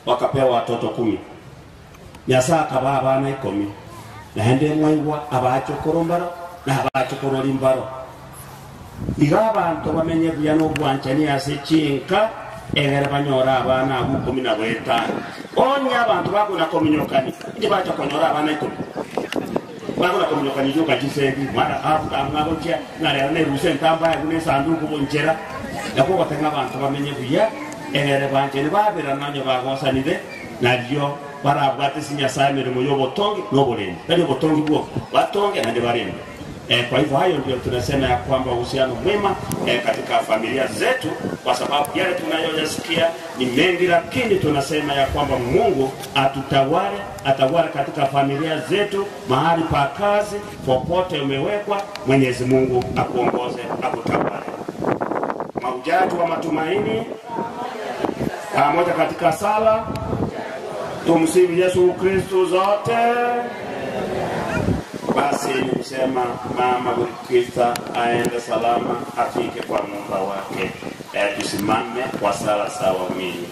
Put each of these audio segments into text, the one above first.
Wakapewa watoto kumi. Nyasae akabaa abana ikomi, naende mwaigwa abachokoro mbaro na abachokorori mbaro. Iga abanto bamenye buya nobwanchani ase chinka, egere banyore abana abwo ikomi na goetano. Onye abanto bakona-kominyokani, inche bacha konyora abana ikomi. Bakona-kominyokani rioka chisegi, mwana akabuta ang'e agochia, ng'a rero nerusa entambaa buna esanduku bonchera. Nakwo ogoteba ng'a abanto bamenye buya, egere banchani baberane onye bagosanire, nario barabwate ase Nyasae emeremo y'obotongi na oborendi, tari obotongi bwoka, batonge naende barende. Eh, kwa hivyo hayo ndio tunasema ya kwamba uhusiano mwema eh, katika familia zetu, kwa sababu yale tunayoyasikia ni mengi, lakini tunasema ya kwamba Mungu atutawale, atawale katika familia zetu, mahali pa kazi, popote umewekwa, Mwenyezi Mungu akuongoze, akutawale. Mahujaji wa matumaini pamoja katika sala, tumsifu Yesu Kristu zote. Basi ni kusema mama Wilkista aende salama, afike kwa muumba wake. E, tusimame kwa sala za waumini.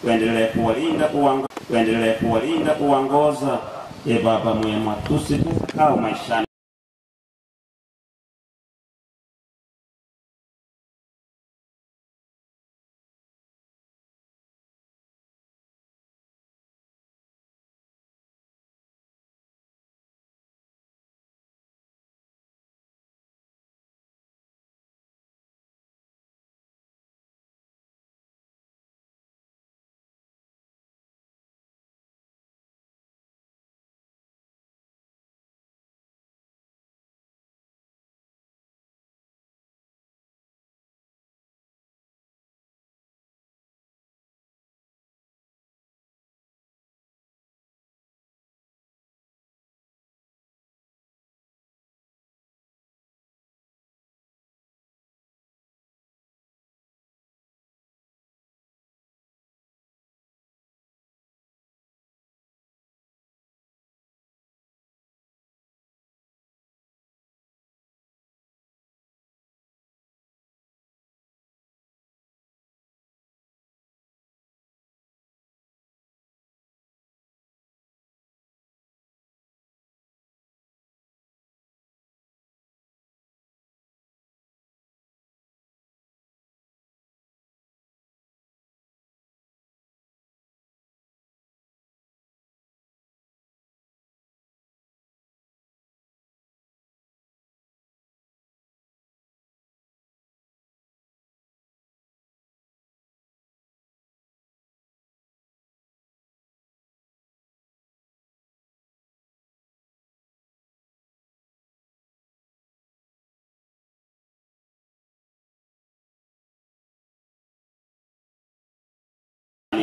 Uendelee kuwalinda kuwango, uendelee kuwalinda kuwangoza. E Baba mwema, tusikusahau maishani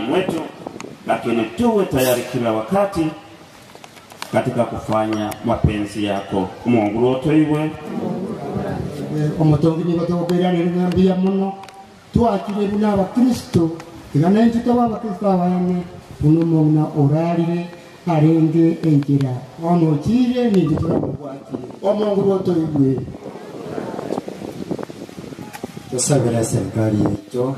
mwetu, lakini tuwe tayari kila wakati katika kufanya mapenzi yako. Mungu wote iwe Omotongi nigo togokwiranĩria ng'ambia mũno twakire buna abakristo iga nenche toba abakristo abane buno omong'ina orarire arenge enchera bono ochire ninche toramobwatire omongo rwotoigwe. Tusabire serikali yaitu,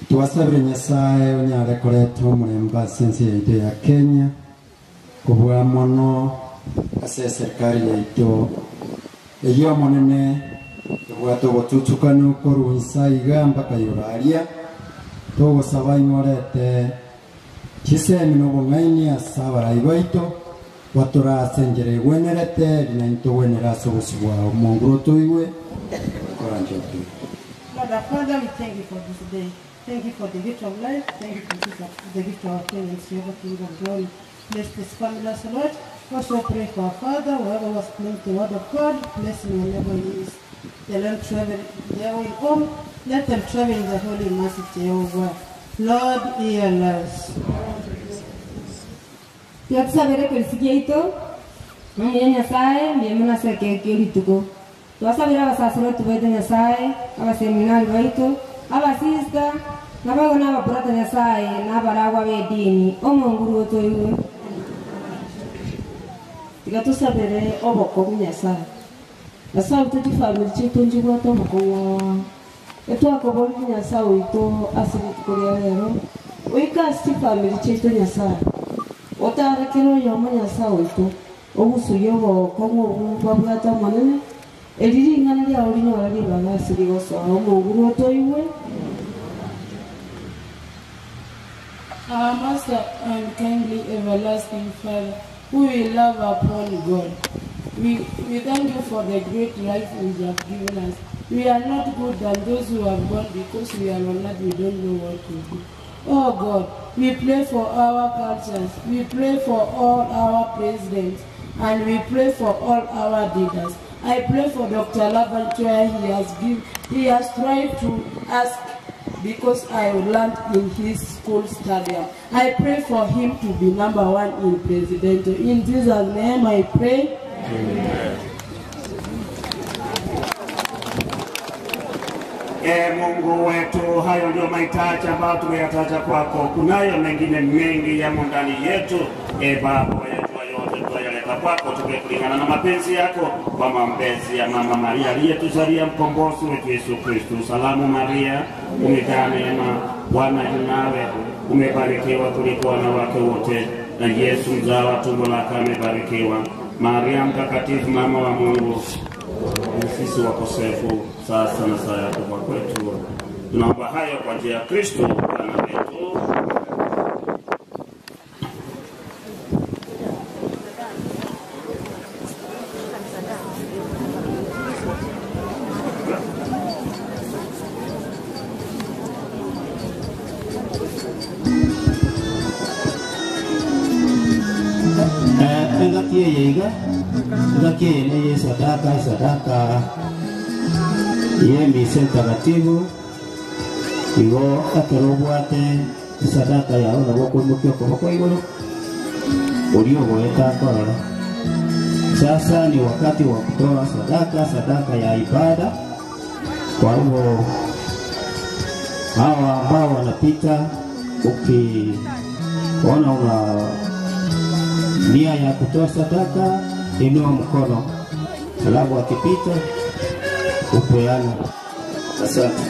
twasabire Nyasaye onyare koreta omurembe ase ense yaitu ya Kenya, kobua mono ase serikali yaitu eyio omonene ebwate obotutukanu korwa insa iga mpaka yoraria togosaba ing'orete chisemi na obong'aini ase abarai baito batora ase enchera egwenerete rina intogwenera ase obosi bwao omonguru otoigwe koranja otoigwe. Lord our Father, we thank you for this day. Thank you for the gift of life. Thank you for this, the gift of our parents, Jehovah King of glory. Bless this family, as Lord. Also pray for our father, whoever was playing the word of God, bless him wherever he is. They let travel their way home. Let them travel in the holy mercy, Jehovah. Lord, hear us. Twasabire kerisi giaito mbuya Nyasaye mbuya mono ase ekero kia rituko. Twasabire abasasero tubaete Nyasaye, abaseminari baito, abasista, naboigo na abaprota Nyasaye, na abaragwa b'edini, omonguru otoigwe. Tiga tusabere obokong'u Nyasaye. Nyasaye ote chifamiri chiaito nchibwate obokong'u ao. Etwakoborire Nyasaye oito ase rituko ria rero, oike ase chifamiri chiaito Nyasaye. Otarekere oyomo Nyasaye oito, ogusuria obokong'u obwo babwate Omonene, eri ring'ana riao rinyore ribaga ase rigosoa omonguru otoigwe. Our Master and kindly everlasting Father, who we love upon God, we thank you for the great life which you have given us. We are not good than those who have gone because we are on earth, we don't know what to do. Oh God, we pray for our cultures, we pray for all our presidents, and we pray for all our leaders. I pray for Dr. Laban Choya. He has tried to ask because I learned in his school stadium. I pray for him to be number one in presidential. In Jesus' name I pray. Amen. Mungu wetu, hayo ndio mahitaji ambayo tumeyataja kwako. Kunayo mengine mengi yamo ndani yetu. Baba yetu, yote tunayaleta kwako, tupe kulingana na mapenzi yako, kwa maombezi ya Mama Maria aliyetuzalia mkombozi wetu Yesu Kristo. Salamu Maria, umejaa neema, Bwana yu nawe, umebarikiwa kuliko wanawake wote, na Yesu mzao wa tumbo lako amebarikiwa. Maria mtakatifu, mama wa Mungu, sisi wakosefu, sasa na saa ya kufa kwetu. Tunaomba hayo kwa njia ya Kristo Bwana wetu. Engakie yeiga, engakie yene sadaka, sadaka ye mise takatifu, igo akerobwate sadaka yao nabo kwimukia okoboko iguru uliogoeta korora. Sasa ni wakati wa kutoa sadaka, sadaka ya ibada. Kwa hivyo hawa ambao wanapita, ukiona una nia ya kutoa sadaka, inua mkono, alafu akipita upeana. Asante.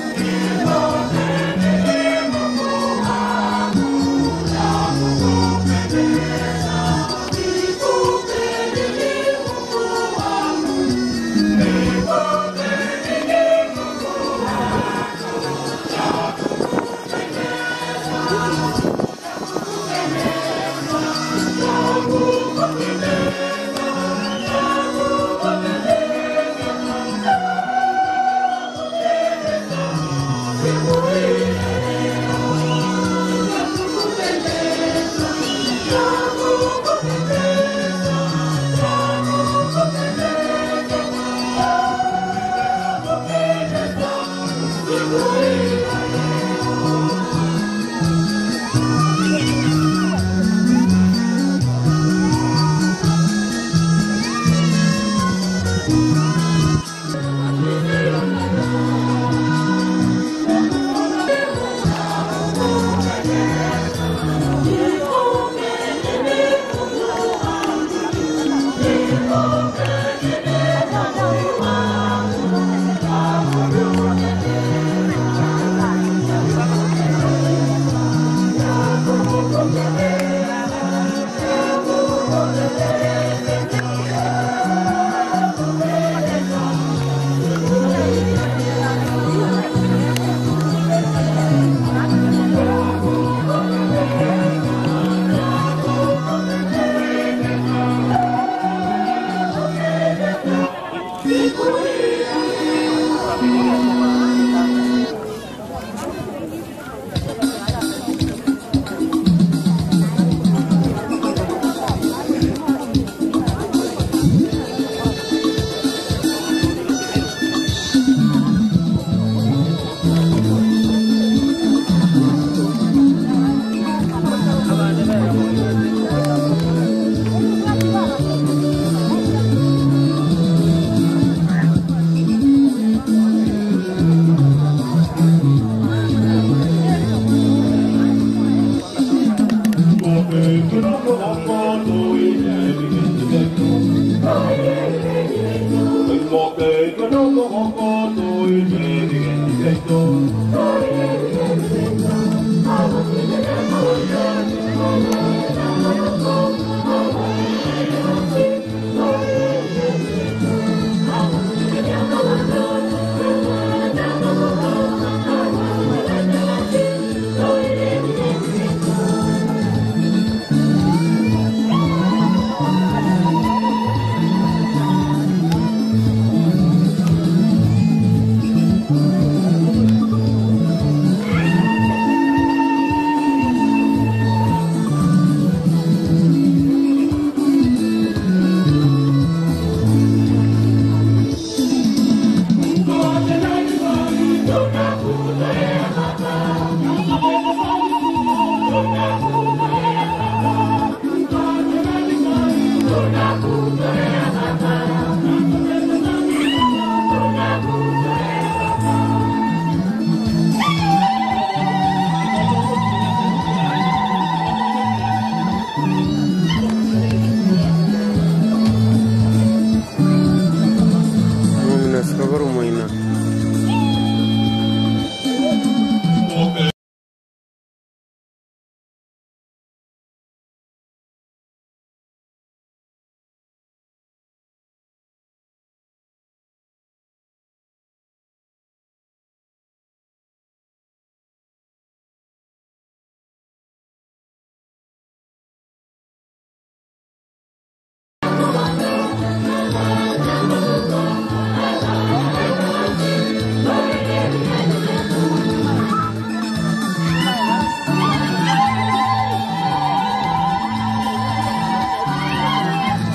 Thank you.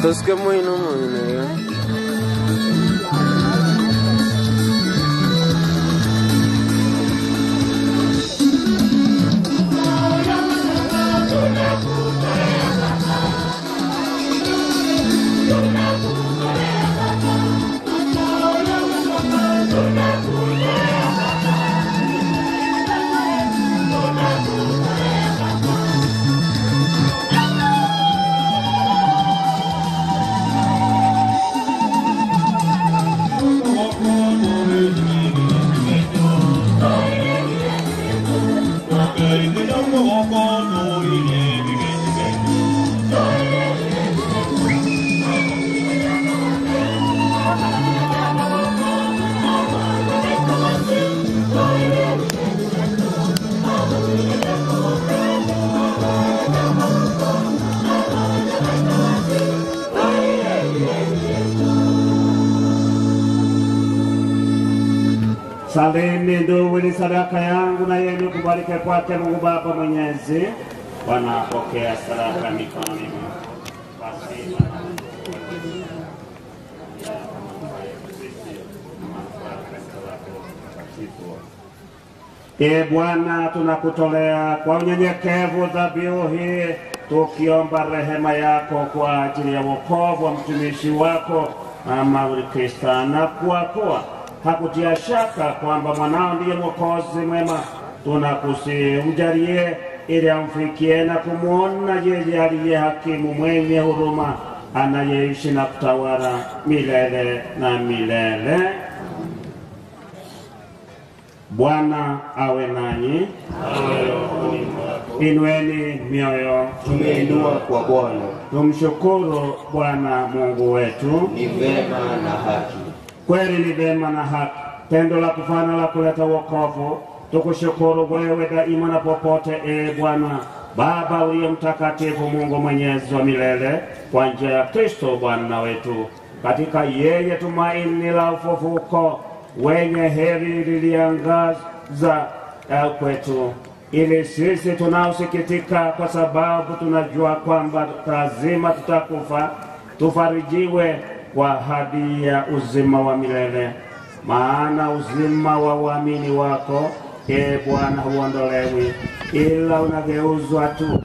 Tosike moino omong'ina iga. Salini ndugu, ni sadaka yangu na yenu kubalike kwake Mungu Baba Mwenyezi. Bwana apokea sadaka mikononi mwako. Basi Ee Bwana, tunakutolea kwa unyenyekevu dhabihu hii, tukiomba rehema yako kwa ajili ya wokovu wa mtumishi wako Mama Kristo, na kwa kuwa hakutia shaka kwamba mwanao ndiye mwokozi mwema, tunakusihi umjalie ili amfikie na kumwona yeye aliye hakimu mwenye huruma, anayeishi na kutawala milele na milele. Bwana awe nanyi. Inueni mioyo. Tumeinua kwa Bwana. Tumshukuru Bwana Mungu wetu. Ni vema na haki. Kweli ni vema na haki, tendo la kufana la kuleta wokovu. Tukushukuru wewe daima na popote, e Bwana Baba uliye mtakatifu, Mungu mwenyezi wa milele, kwa njia ya Kristo Bwana wetu. Katika yeye tumaini la ufufuko wenye heri liliangaza kwetu, ili sisi tunaosikitika kwa sababu tunajua kwamba lazima tutakufa, tufarijiwe kwa ahadi ya uzima wa milele. Maana uzima wa waamini wako, e Bwana, huondolewi, ila unageuzwa tu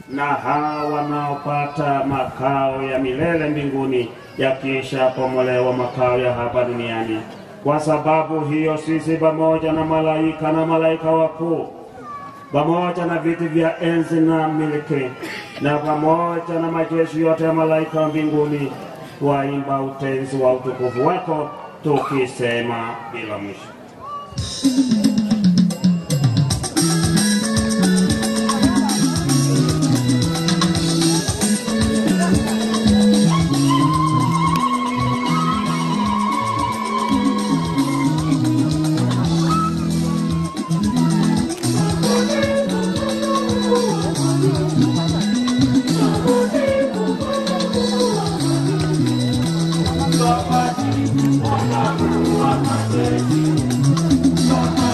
na hawa wanaopata makao ya milele mbinguni, yakiisha pomolewa makao ya hapa duniani. Kwa sababu hiyo sisi pamoja na malaika na malaika wakuu pamoja na viti vya enzi na milki na pamoja na majeshi yote ya malaika wa mbinguni twaimba utenzi wa utukufu wako tukisema bila mwisho.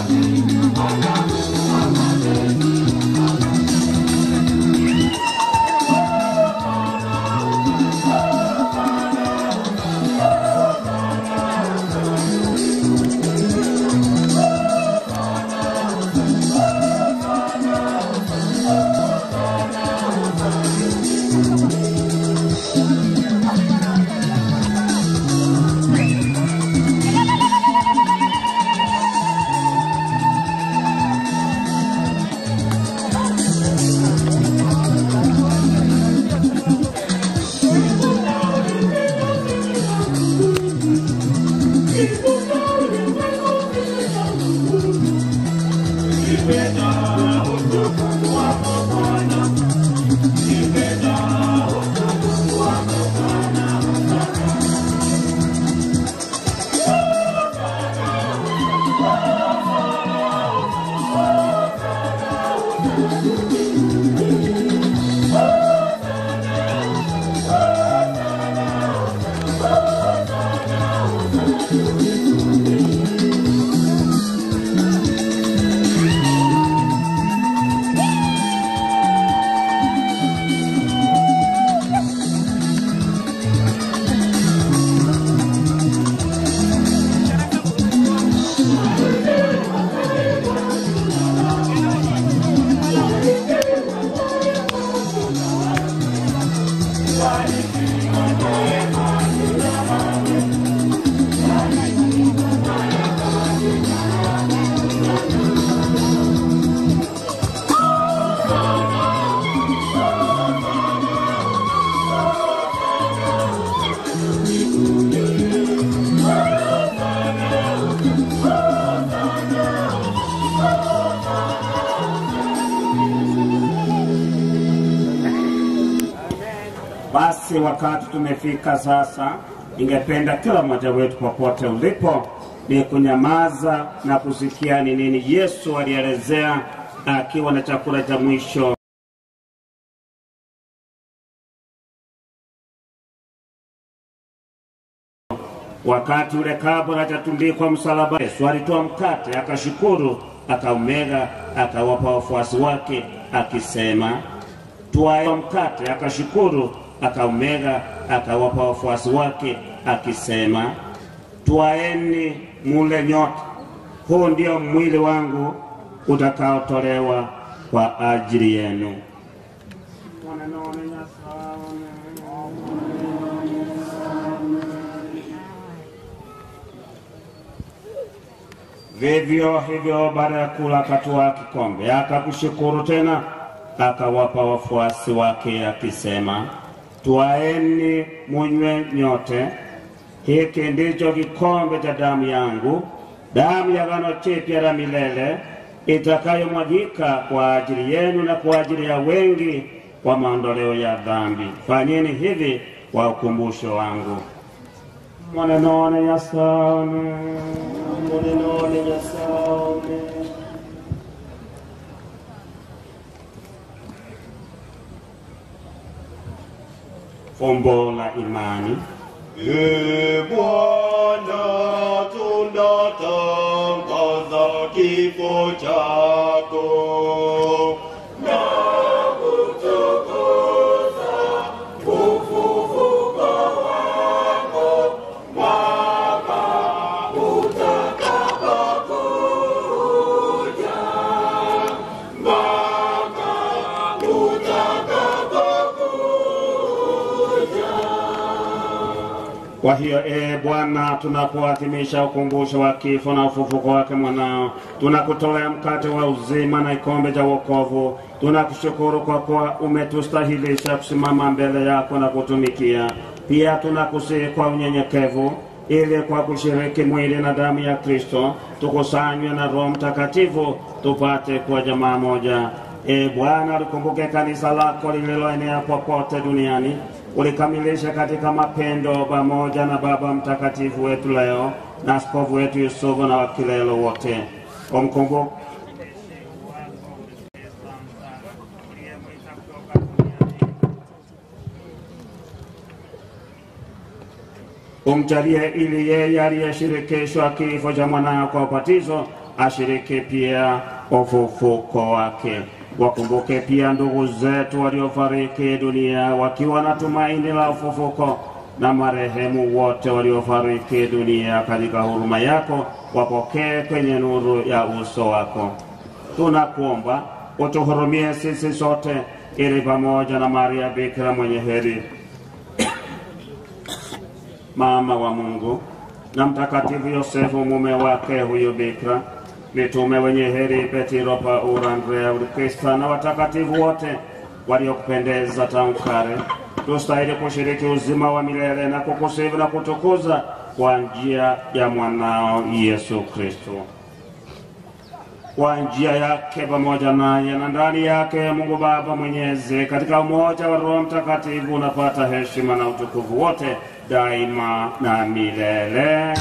Thank you. Basi wakati tumefika sasa, ningependa kila mmoja wetu popote ulipo ni kunyamaza na kusikia ni nini Yesu alielezea akiwa na chakula cha mwisho. Wakati ule kabla hajatundikwa msalaba, Yesu alitoa mkate, akashukuru, akaumega, akawapa wafuasi wake akisema, twae mkate, akashukuru, akaumega, akawapa wafuasi wake akisema, twaeni mule nyote, huu ndio mwili wangu utakaotolewa kwa ajili yenu. Vivyo hivyo baada ya kula akatwaa kikombe, akakushukuru tena, akawapa wafuasi wake akisema, twaeni munywe nyote, hiki ndicho kikombe cha damu yangu, damu ya agano jipya la milele, itakayomwagika kwa ajili yenu na kwa ajili ya wengi kwa maondoleo ya dhambi. Fanyeni hivi kwa ukumbusho wangu. Monenone Nyasaye, Monenone Nyasaye. Fumbo la imani. Ee Bwana, tunatangaza kifo chako na kutukuza ufufuko wako mpaka utakapokuja, mpaka utakapokuja. Kwa hiyo ee Bwana, tunapoadhimisha ukumbusho wa kifo na ufufuko wake mwanao, tunakutolea mkate wa uzima na kikombe cha wokovu. Tunakushukuru kwa kuwa umetustahilisha kusimama mbele yako na kutumikia. Pia tunakusihi kwa unyenyekevu, ili kwa kushiriki mwili na damu ya Kristo tukusanywe na Roho Mtakatifu tupate kuwa jamaa moja. E Bwana, likumbuke kanisa lako lililoenea popote duniani, ulikamilishe katika mapendo pamoja na Baba Mtakatifu wetu leo na askofu wetu Yusufu na wakilelo wote. Umkumbuke umjalie ili yeye aliyeshirikishwa kifo cha mwanao kwa ubatizo ashiriki pia ufufuko wake. Wakumbuke pia ndugu zetu waliofariki dunia wakiwa na tumaini la ufufuko, na marehemu wote waliofariki dunia katika huruma yako, wapokee kwenye nuru ya uso wako. Tunakuomba utuhurumie sisi sote, ili pamoja na Maria Bikira mwenye heri mama wa Mungu na Mtakatifu Yosefu mume wake huyu Bikira, mitume wenye heri Petro, Paulo, Andrea, Ulrika na watakatifu wote waliokupendeza tangu kale, tustahili kushiriki uzima wa milele na kukusifu na kutukuza kwa njia ya mwanao Yesu Kristo. Kwa njia yake pamoja naye na ndani yake, Mungu Baba Mwenyezi, katika umoja wa Roho Mtakatifu unapata heshima na utukufu wote daima na milele.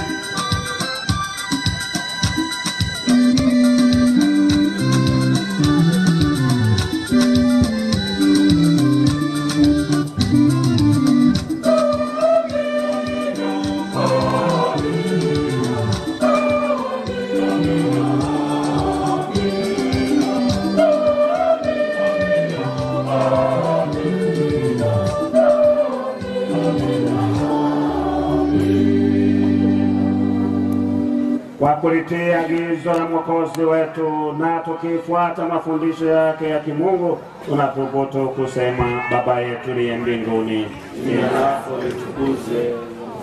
Kwa kulitii agizo la Mwokozi wetu na tukifuata mafundisho yake ya kimungu, tunathubutu kusema: Baba yetu liye mbinguni, Jina lako litukuzwe,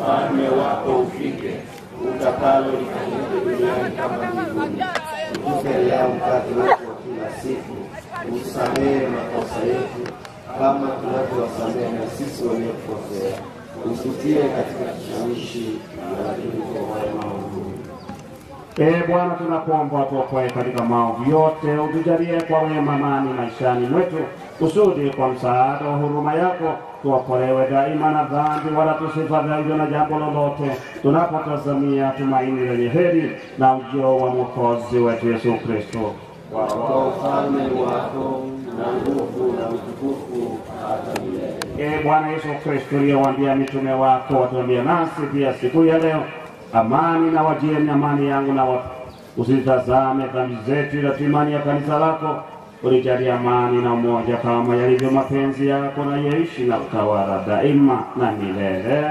ufalme wako ufike, utakalo lifanyike duniani kama mbinguni. Utupe leo mkate wetu wa kila siku, utusamehe makosa yetu kama tunavyowasamehe na sisi waliotukosea, usitie katika kishawishi, lakini tuokoe maovuni. Ee Bwana, tunakuomba utuokoe katika maovu yote, utujalie kwa wema amani maishani mwetu, kusudi kwa msaada wa huruma yako tuokolewe daima na dhambi, wala tusifadhaishwe na jambo lolote, tunapotazamia tumaini lenye heri na ujio wa Mwokozi wetu Yesu Kristo. Kwa ufalme wako na nguvu na utukufu hata milele. Ee Bwana Yesu Kristo, uliyewaambia mitume wako, watuambie nasi pia siku ya leo, amani na wajieni, amani yangu na watu. Usitazame dhambi zetu, ila tu imani ya kanisa lako ulijalie amani na umoja kama yalivyo mapenzi yako, na yeishi na utawala daima na milele.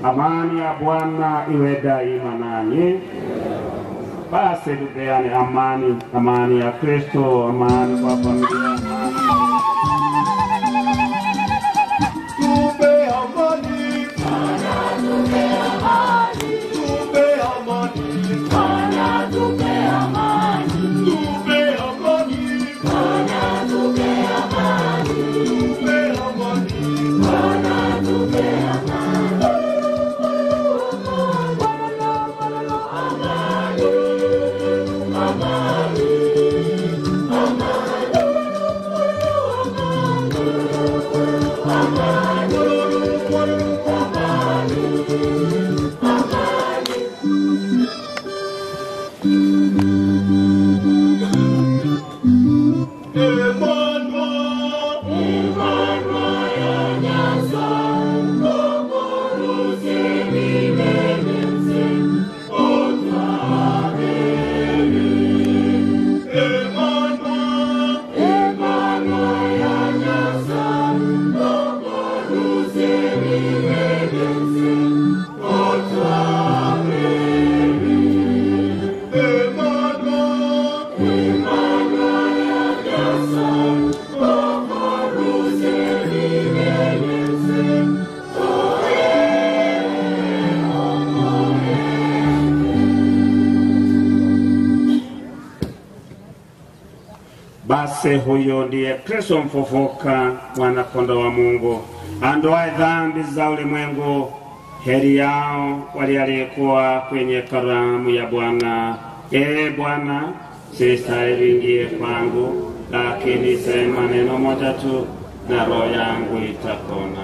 Amani ya Bwana iwe daima nanyi. Basi tupeane amani, amani ya Kristo, amani kwa familia, amani. Tupe amani. Tupe amani. Tupe amani. Tupe amani. Tupe amani. Tupe Basi huyo ndiye Kristo mfufuka, mwana kondoo wa Mungu, andoaye dhambi za ulimwengu. Heri yao wale aliyekuwa kwenye karamu ya Bwana. Ee Bwana, sistahili ingie kwangu, lakini sema neno moja tu na roho yangu itapona.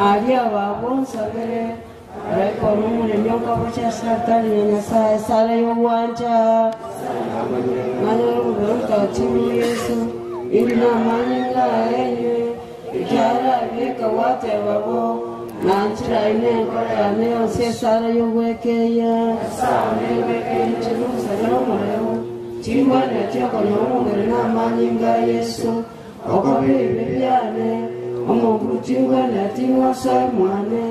Aria babonsabere ariko n'umuremyi w'akaboca satani na nyasaye sara y'obwanja mwana w'urugero mutagatifu Yesu iri n'amani ngahenywe ikyara bika watebabo nanjira ine enkora yane yonse esara y'obwekeya n'omusabira omureu timbwana tyokonya omubiri n'amani nga Yesu okobira ebibi byane omukuru tingwana ting'osoe mwane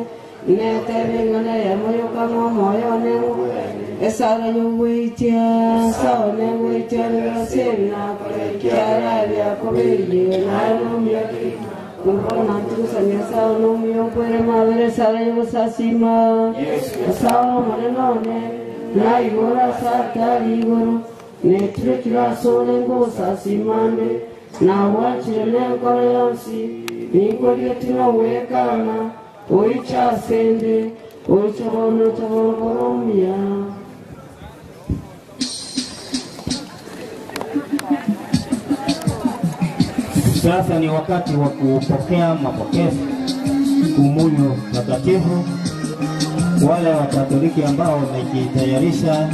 netebing'ana yamoyokang'o omoyo nengwe esara yogweitia sao negweitia nibasebinakorekiara byakoberie naye nomio nonantugusamia sao nomio nkwere mabere esara yogosasima esao omonene one naigoro ase atari igoro netire kirasore ngosasimande nawachire nenkoro yonsi ninkorie tinowekana oichasende oichabono chaboroborombia. Sasa ni wakati wa kupokea mapokezi komunyo takatifu. Wale Wakatoliki ambao wamejitayarisha,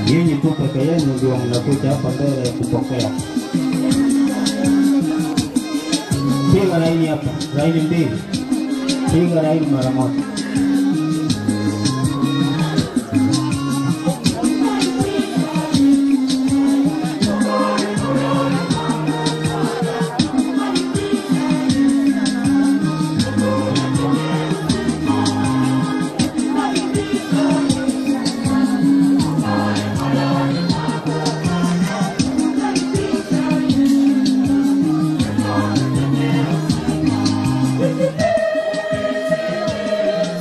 nyinyi tu peke yenu ndio mnakuja hapa mbele kupokea. Piga laini hapa, laini mbili, piga laini mara moja. Thank you.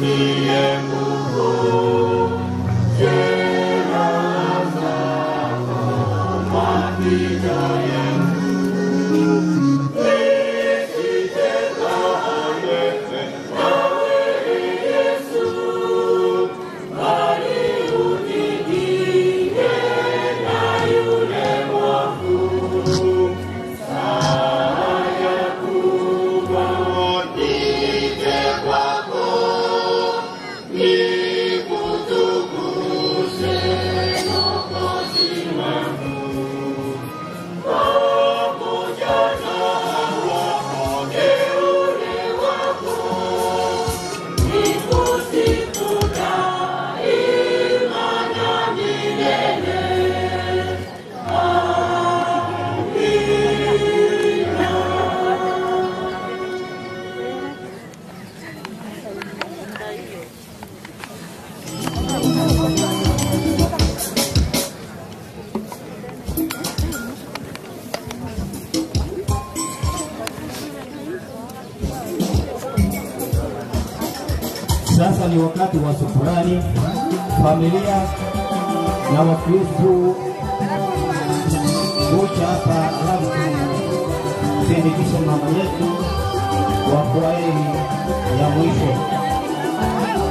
Ututie nguvu jeraha zako, mapigo yetu nisitengane nawe Yesu, bali unikinge na yule mwovu. Saa ya kufa nije kwako, nikutukuze Mwokozi wangu. Pamoja na wateule wako, nikusifu daima na milele. Sasa ni wakati wa shukurani, familia na Wakristo kuja hapa alafu tusindikishe mama yetu wa kwaheri ya mwisho.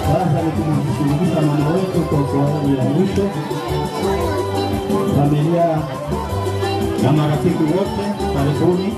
Sasa ni kumsindikiza mama wetu kwa kwaheri ya mwisho, familia na marafiki wote, karibuni.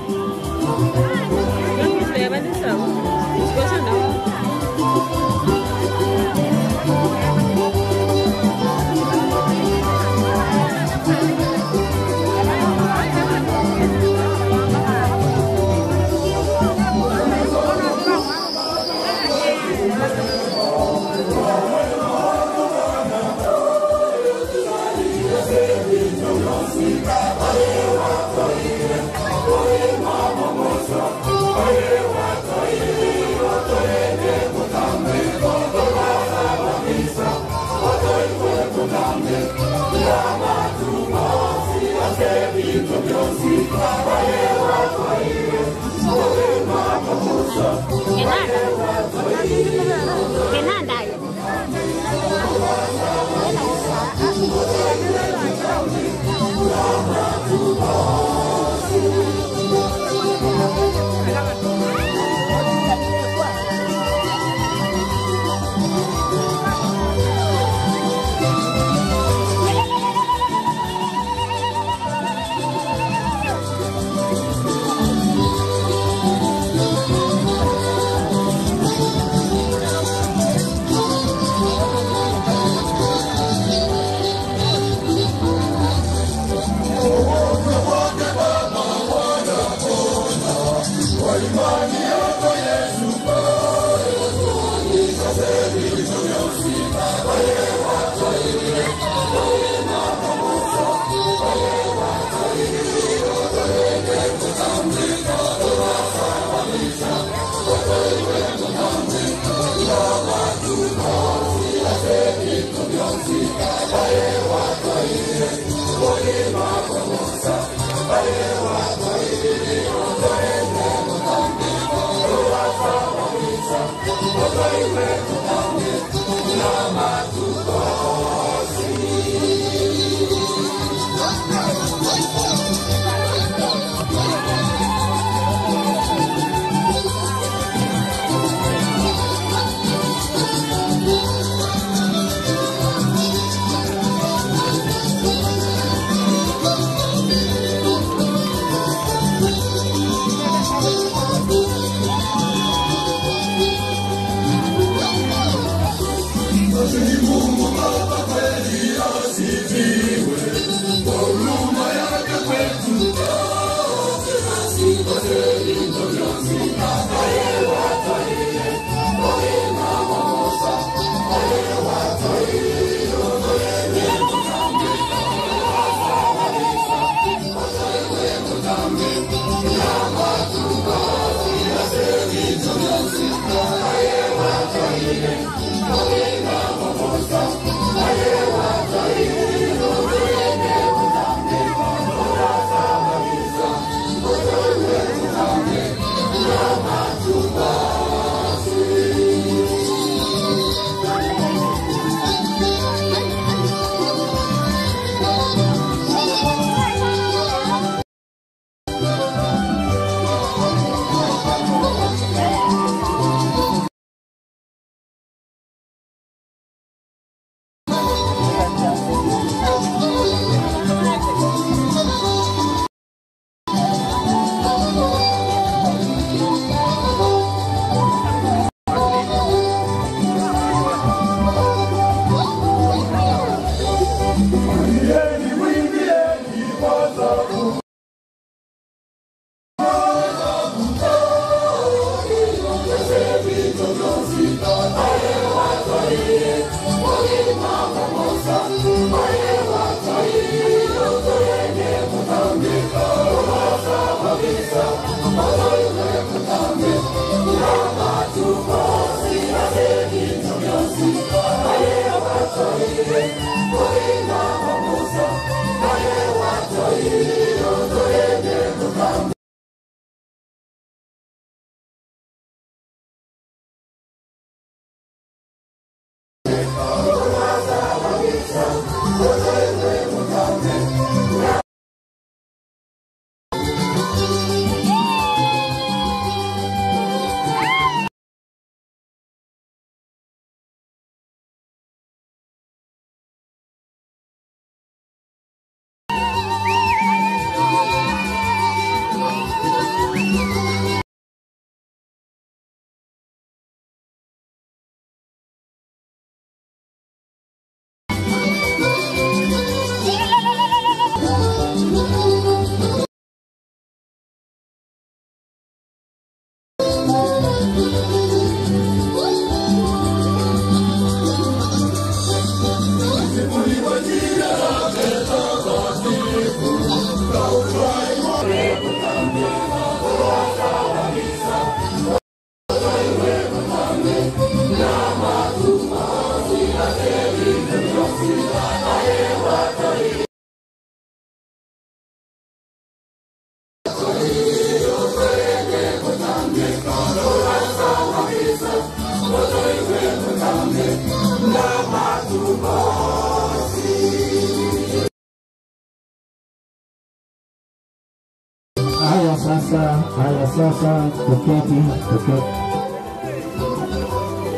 Haya sasa, haya sasa, tuketi, tuketi.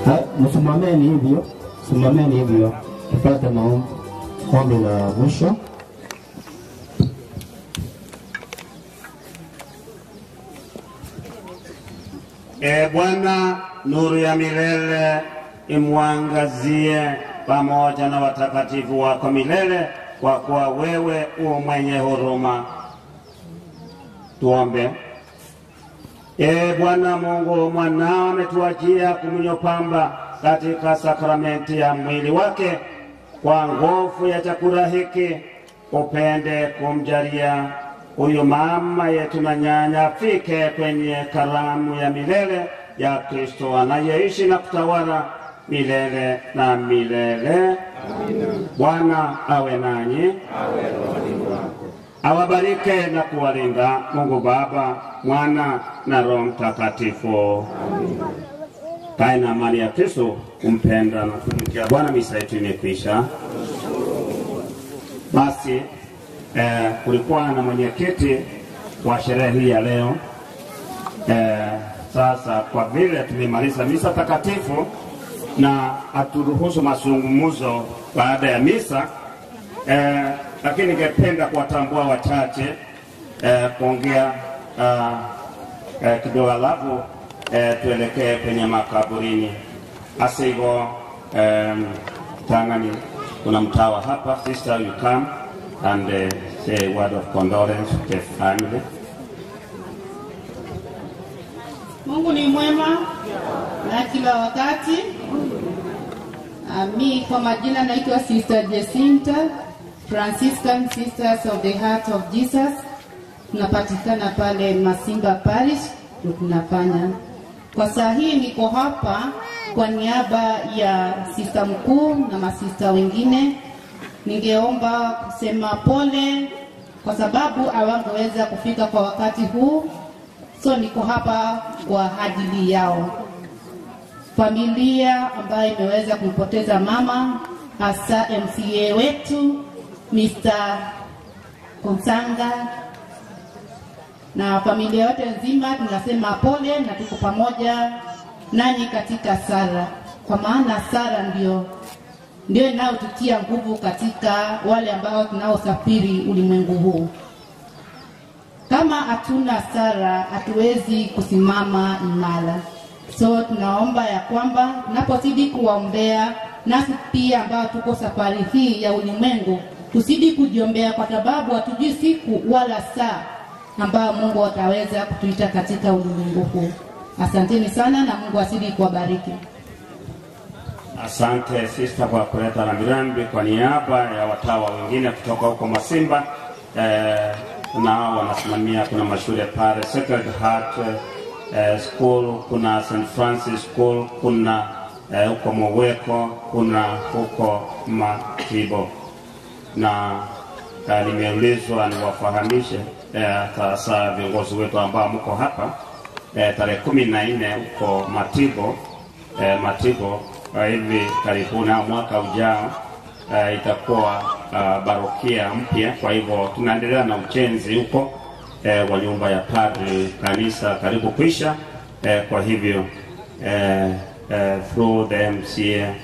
Ha, msimameni hivyo, simameni hivyo, tupate maombi, ombi la mwisho. E Bwana, nuru ya milele imwangazie pamoja na watakatifu wako milele, kwa kuwa wewe u mwenye huruma. Tuombe. E Bwana Mungu, mwanao ametuachia kumnyo pamba katika sakramenti ya mwili wake. Kwa nguvu ya chakula hiki upende kumjalia huyu mama yetu na nyanya afike kwenye karamu ya milele ya Kristo anayeishi na kutawala milele na milele. Bwana awe nanyi, awabarike na kuwalinda Mungu Baba, Mwana na Roho Mtakatifu. Kae na amani ya Kristo, kumpenda na kumtumikia Bwana. Misa yetu imekwisha. Basi kulikuwa na mwenyekiti wa sherehe hii ya leo. Sasa kwa vile tumemaliza misa takatifu na haturuhusu mazungumzo baada ya misa lakini ningependa kuwatambua wachache kuongea kidogo, alafu tuelekee kwenye makaburini. Asigo tangani, kuna mtawa hapa. Sister, you come and say a word of condolence to the family. Mungu ni mwema na kila wakati. Mi kwa majina naitwa Sister Jacinta, Franciscan Sisters of the Heart of Jesus. Tunapatikana pale Masimba Parish, ndio tunafanya. Kwa saa hii niko hapa kwa niaba ya sista mkuu na masista wengine. Ningeomba kusema pole kwa sababu hawangeweza kufika kwa wakati huu, so niko hapa kwa ajili yao. Familia ambayo imeweza kumpoteza mama, hasa MCA wetu Mr. Konsanga na familia yote nzima, tunasema pole na tuko pamoja nanyi katika sala, kwa maana sala ndio inayotutia nguvu katika wale ambao tunaosafiri ulimwengu huu. Kama hatuna sala, hatuwezi kusimama imara. So tunaomba ya kwamba tunapozidi kuwaombea, nasi pia ambao tuko safari hii ya ulimwengu tuzidi kujiombea, kwa sababu hatujui siku wala saa ambayo Mungu ataweza kutuita katika ulimwengu huu. Asanteni sana na Mungu azidi kuwabariki. Asante sister kwa kuleta rambirambi kwa niaba ya watawa wengine kutoka huko Masimba eh, na hao wanasimamia, kuna mashule pale Sacred Heart eh, School, kuna St Francis School, kuna eh, huko Moweko, kuna huko Matibo na eh, nimeulizwa niwafahamishe eh, sasa viongozi wetu ambao mko hapa eh, tarehe 14 huko Matibo eh, Matibo eh, hivi karibuni au mwaka ujao eh, itakuwa eh, barokia mpya. Kwa hivyo tunaendelea na ujenzi huko eh, wa nyumba ya padri, kanisa karibu kuisha. Eh, kwa hivyo eh, eh, through the MCA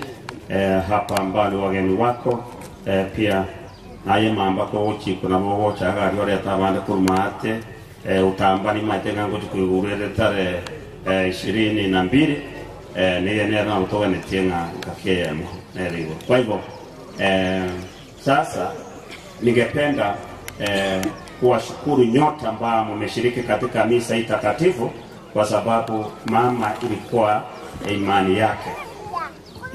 eh, hapa ambao ni wageni wako eh, pia naye mamba ko uchiko nabo gochaga aria oreta abande korwa ate eh, utamba nimaete ng'a ngochi koigurere tare eh, 22 eh, niye nere nagotoganetie ng'a ngakeyemo nere igo. Kwa hivyo eh, sasa ningependa eh, kuwashukuru nyote ambao mmeshiriki katika misa hii takatifu, kwa sababu mama ilikuwa imani yake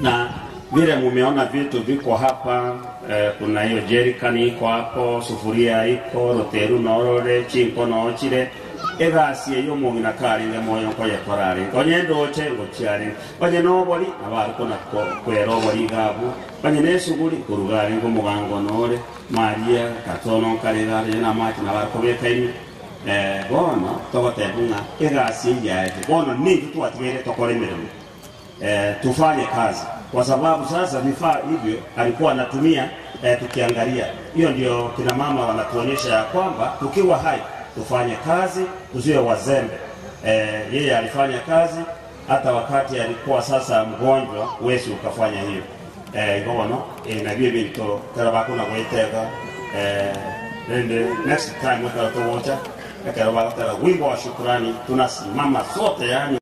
na vile mumeona vitu viko hapa eh, kuna hiyo jerikani iko hapo, sufuria iko roteru norore chinko nochire egasi eyo omong'ina karenge moyo nkoyekorarenge onye ndoche ngochiarenge onye nobori nabo arikona kwera obori igabu onye na esuguri koruga arenge omogango nore maria katono nkarega onye na amache nabo arikobeka ime eh, bono togoteba ng'a egasi eyaete bono ninki twatigaire tokora emeremo eh, tufanye kazi kwa sababu sasa vifaa hivyo alikuwa anatumia eh, tukiangalia hiyo ndio kina mama wanatuonyesha ya kwamba tukiwa hai tufanye kazi tusiwe wazembe eh, yeye alifanya kazi hata wakati alikuwa sasa mgonjwa huwezi ukafanya hiyo eh, ngono eh, nabio binto tarabakuna gwitega eh, then next time wataratowocha ekerobagotera wimbo wa shukrani tunasimama sote yani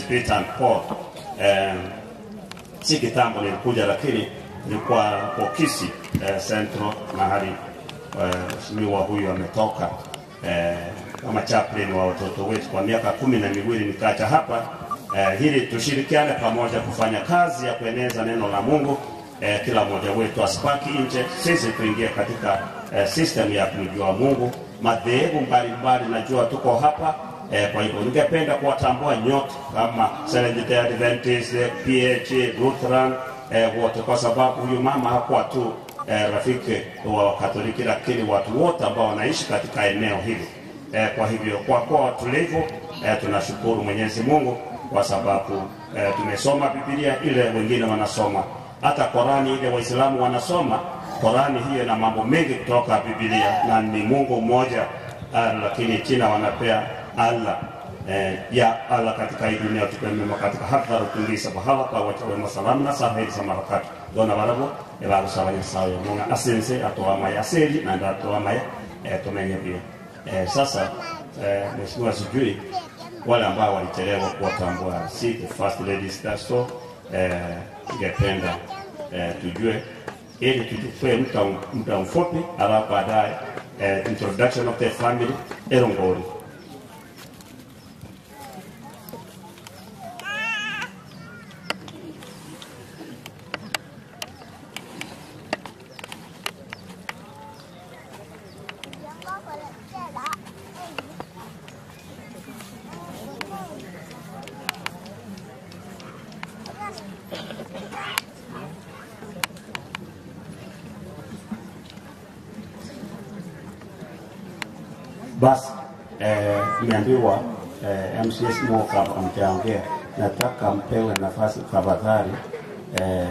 Peter and Paul. Eh, si kitambo nilikuja, lakini nilikuwa hapo Kisii eh, Central mahali eh, mheshimiwa huyu ametoka eh, kama chaplain wa watoto wetu kwa miaka 12 nikacha hapa eh, ili tushirikiane pamoja kufanya kazi ya kueneza neno la Mungu. Eh, kila mmoja wetu asipaki nje, sisi tuingie katika eh, system ya kumjua Mungu, madhehebu mbalimbali, najua tuko hapa eh, kwa hivyo ningependa kuwatambua nyote kama Seventh Day Adventist, PH, Lutheran eh, wote, kwa sababu huyu mama hakuwa tu eh, rafiki wa Wakatoliki, lakini watu wote ambao wanaishi katika eneo hili eh, kwa hivyo kwa kuwa watulivu eh, tunashukuru Mwenyezi Mungu kwa sababu eh, tumesoma Biblia ile wengine wanasoma hata Korani ile Waislamu wanasoma Korani hiyo na mambo mengi kutoka Biblia, na ni Mungu mmoja ah, lakini China wanapea Allah eh, ya Allah katika hii dunia tupe mema katika hadhara tungisa bahala kwa wacha wema salamu na saheri samarakati dona barabo ebaru sabanya sayo munga asense atoa maya aseli na ndatoa maya eh, tumenye pia eh, sasa eh, mheshimiwa sijui wale ambao walichelewa kuwatambua si the first ladies that's all eh, ningependa eh, tujue ili tuchukue muda mfupi alafu baadaye eh, introduction of the family erongori Basi eh, nimeambiwa eh, MCS Moka mtaongea, nataka mpewe nafasi tafadhali. Eh,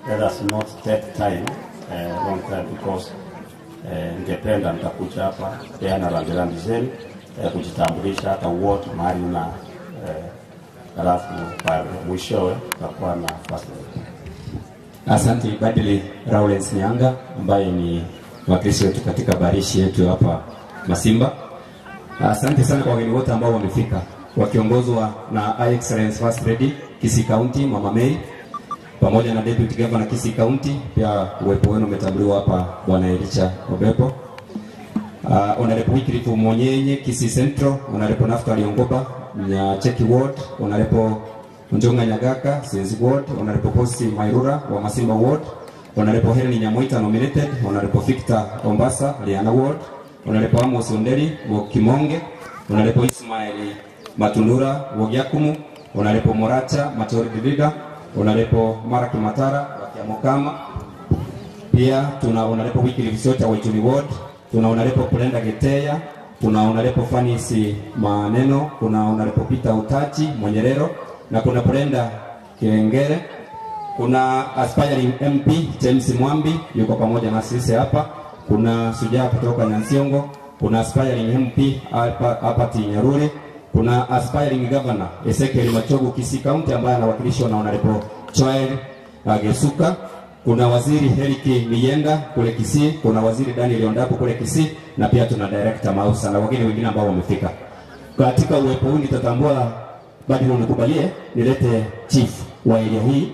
let us not take time eh, long time because eh, ningependa mtakuja hapa peana rambirambi zenu eh, kujitambulisha hata wote mahali una eh, alafu mwishowe tutakuwa na first Asante Badili Lawrence Nyanga ambaye ni mwakilishi wetu katika barishi yetu hapa Masimba. Asante sana kwa wageni wote ambao wamefika. wakiongozwa na High Excellence First Lady Kisii County Mama Mary pamoja na Deputy Governor Kisii County. Pia uwepo wenu umetambuliwa hapa Bwana Elisha Obepo. Honorable Wycliffe Monyenye Kisii Central, Honorable Naftali Ongoba Nyacheki Ward, Honorable Njonga Nyagaka Sinzi Ward, Honorable Kosi Mairura wa Masimba Ward, Honorable Helen Nyamoita nominated, Honorable Victor Ombasa Liana Ward, Honorable Amos Onderi wa Kimonge, Honorable Ismail Matundura wa Gyakumu, Honorable Moracha Matori Diviga, Honorable Maraki Matara wa Kiamokama. Pia tuna Honorable Wycliffe Sota wa Ichuni Ward, tuna Honorable Brenda Geteya, tuna Honorable Fanisi Maneno, kuna Honorable Peter Utachi Mwenyerero na kuna Brenda Kengere, kuna aspiring MP James Mwambi yuko pamoja na sisi hapa, kuna Sujaa kutoka Nyansiongo, kuna aspiring MP Apati Nyaruri, kuna aspiring governor Ezekiel Machogu Kisii County ambaye anawakilishwa na Honorable Joel Gesuka, kuna waziri Heriki Miyenda kule Kisii, kuna waziri Daniel Ondapo kule Kisii, na pia tuna director Mausa na wengine wengine ambao wamefika. Katika uwepo huu nitatambua, bado unikubalie nilete chief wa area hii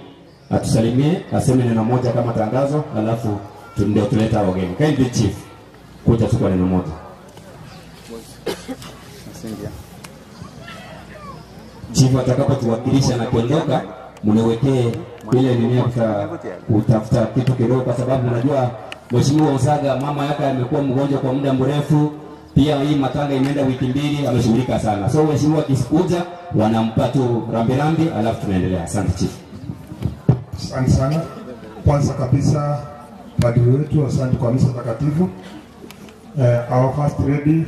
atusalimie, aseme neno moja kama tangazo, alafu ndio tuleta wageni. Kindly chief, kuja tu kwa neno moja. Chief atakapotuwakilisha na kuondoka, mniwekee ile nini ya kutafuta kitu kidogo, kwa sababu unajua Mheshimiwa Usaga mama yake amekuwa mgonjwa kwa muda mrefu, pia hii matanga imeenda wiki mbili, ameshughulika sana. So mheshimiwa akikuja, wanampa tu rambirambi, alafu tunaendelea. Asante chief. Asante sana. Kwanza kabisa padri wetu, asante kwa misa takatifu. Our first lady,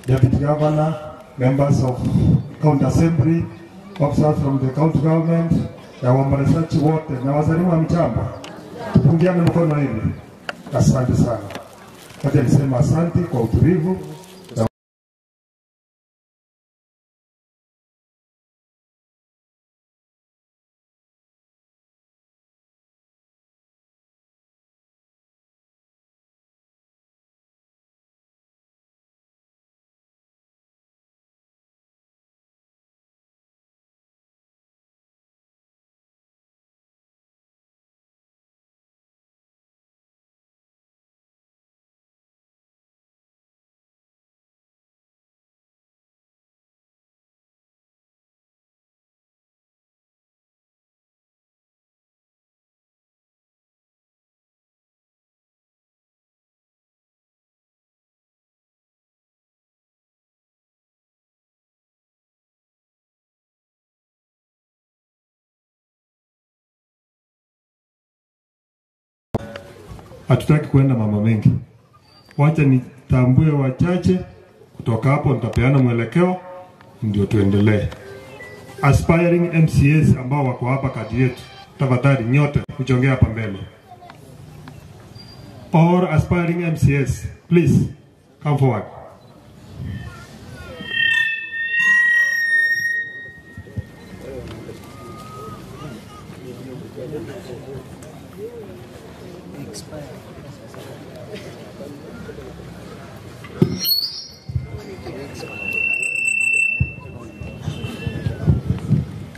deputy governor, members of county assembly, officers from the county government na waombolezaji wote na wazaliwa wa mchambo, tupungiane mkono hivi. Asante sana. Wacha niseme asante kwa utulivu na hatutaki kuenda mambo mengi. Wacha nitambue wachache, kutoka hapo nitapeana mwelekeo ndio tuendelee. Aspiring MCAs ambao wako hapa kati yetu, tafadhali nyote mjongee hapa mbele. All aspiring MCAs, please come forward.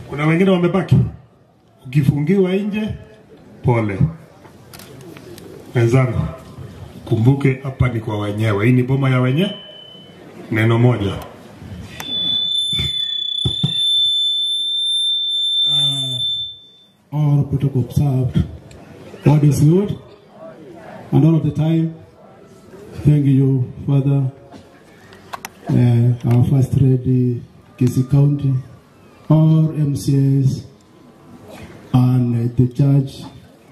Kuna wengine wamebaki, ukifungiwa nje, pole wenzangu. Kumbuke hapa ni kwa wenyewe, hii ni boma ya wenye. Neno moja. All protocol observed. God is good, and all of the time. Thank you, Father, our First Lady, Kisii County, all MCAs, and the church,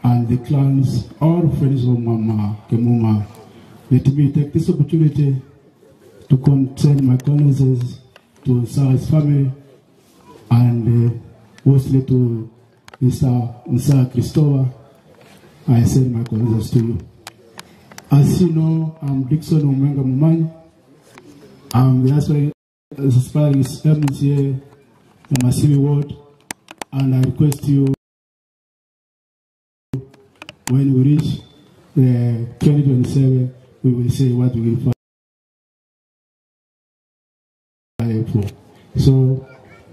and the clans, all friends of Mama Kemuma. Let me take this opportunity to send my condolences to Sarah's family and mostly to Mr. Nsa Christopher. I send my condolences to you. As you know, I'm Dixon Omwenga Mumanyi. I'm the aspiring MCA from Masivi Ward, and I request you, when we reach the 2027, we will say what we will fight for. So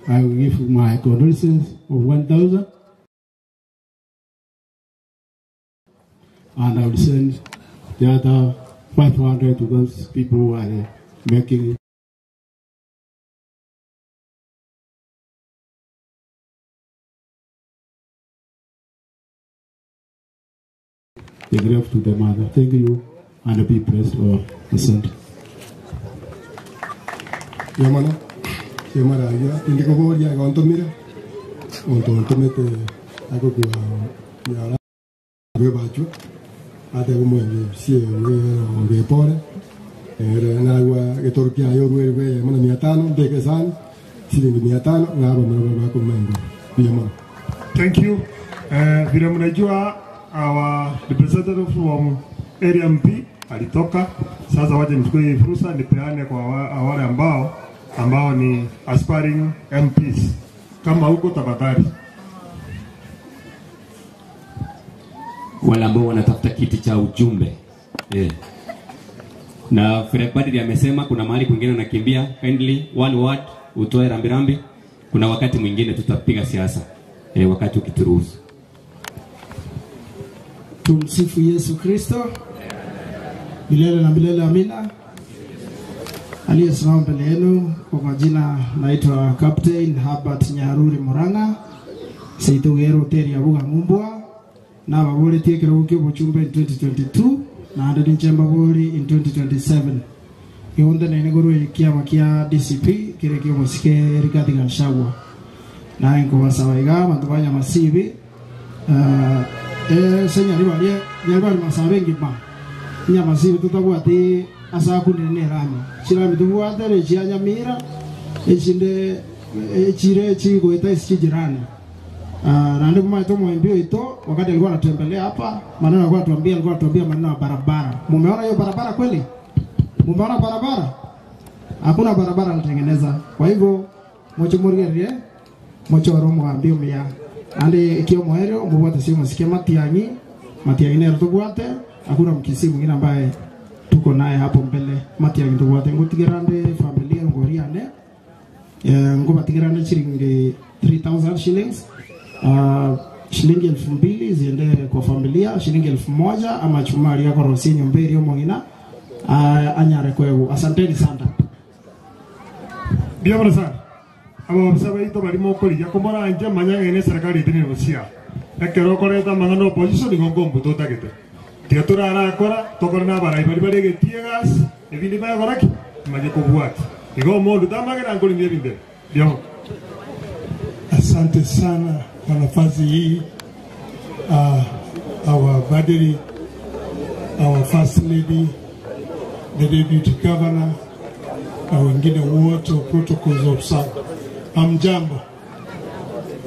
I will give my condolences of 1,000 and I will send the other 500 to those people who are making the grave to the mother. Thank you and be blessed all. Asante. Yamana, yamara ya indiko boria gontomira. Onto ontomete ako kwa ya rwe bachu. Ate como si we pore. Era na getorkia yo rwe rwe mana 500 de kesan shilingi 500 ngaba mana ba ko mengo. Yamana. Thank you. Vile mnajua our representative from area MP alitoka. Sasa waje nichukue hii fursa nipeane kwa wale ambao ni aspiring MPs. Kama huko tafadhali. Wale ambao wanatafuta kiti cha ujumbe. Na Fred Padri amesema kuna mahali kwingine anakimbia, kindly one word utoe rambirambi. Kuna wakati mwingine tutapiga siasa wakati ukituruhusu. Tumsifu Yesu Kristo milele na milele, amina. Aliyesimama mbele yenu kwa majina naitwa Captain Herbert Nyaruri Murang'a seitugero teri abuga ngumbwa na baburetie kirogo kia obochumbe in 2022 na ande ninche mbaburi in 2027 gionde nene gorwe kiama kia DCP kire kia omosike Rigathi Gachagua naye nkobasaba iga abanto ba Nyamasibi senyaribari nyaribari masabe ngima Nyamasibi tutabwati asakunire nerami chirami tubwate chia Nyamira echinde echire chigoeta isichijirani. Na ndio maana tumwambia ito wakati alikuwa anatembelea hapa, maneno alikuwa anatuambia, alikuwa anatuambia maneno ya barabara. Mumeona hiyo barabara kweli? Mumeona barabara? Hakuna barabara anatengeneza. Kwa hivyo mochomurigerie mochoro mwambio mia. Ande ikio mwero mubwate sio msikie Matiang'i, Matiang'i nero tubwate, hakuna mkisi mwingine ambaye tuko naye hapo mbele. Matiang'i tubwate ngutigerande familia ngoriane. Ngobatigerande shilingi 3000 shillings. Shilingi 2000 ziende kwa familia, shilingi 1000 ama chumari yako rosi nyumberi omongina anyare kwegu. Asanteni sana. Ndio sana. Aba basaba ito barimo koriya komora anje manya ene serikali itini busia. Ekero koreta mangano opposition igongo mbuto tagete. Tiga turara akora tokora na barai bari bari getie gas ebindi bagoraki manye kobwati. Igo mundu tamagera ngori ndebinde. Ndio. Asante sana kwa nafasi hii. Our Badiri, our First Lady, the Deputy Governor, na wengine wote wa protocols observed. Amjambo.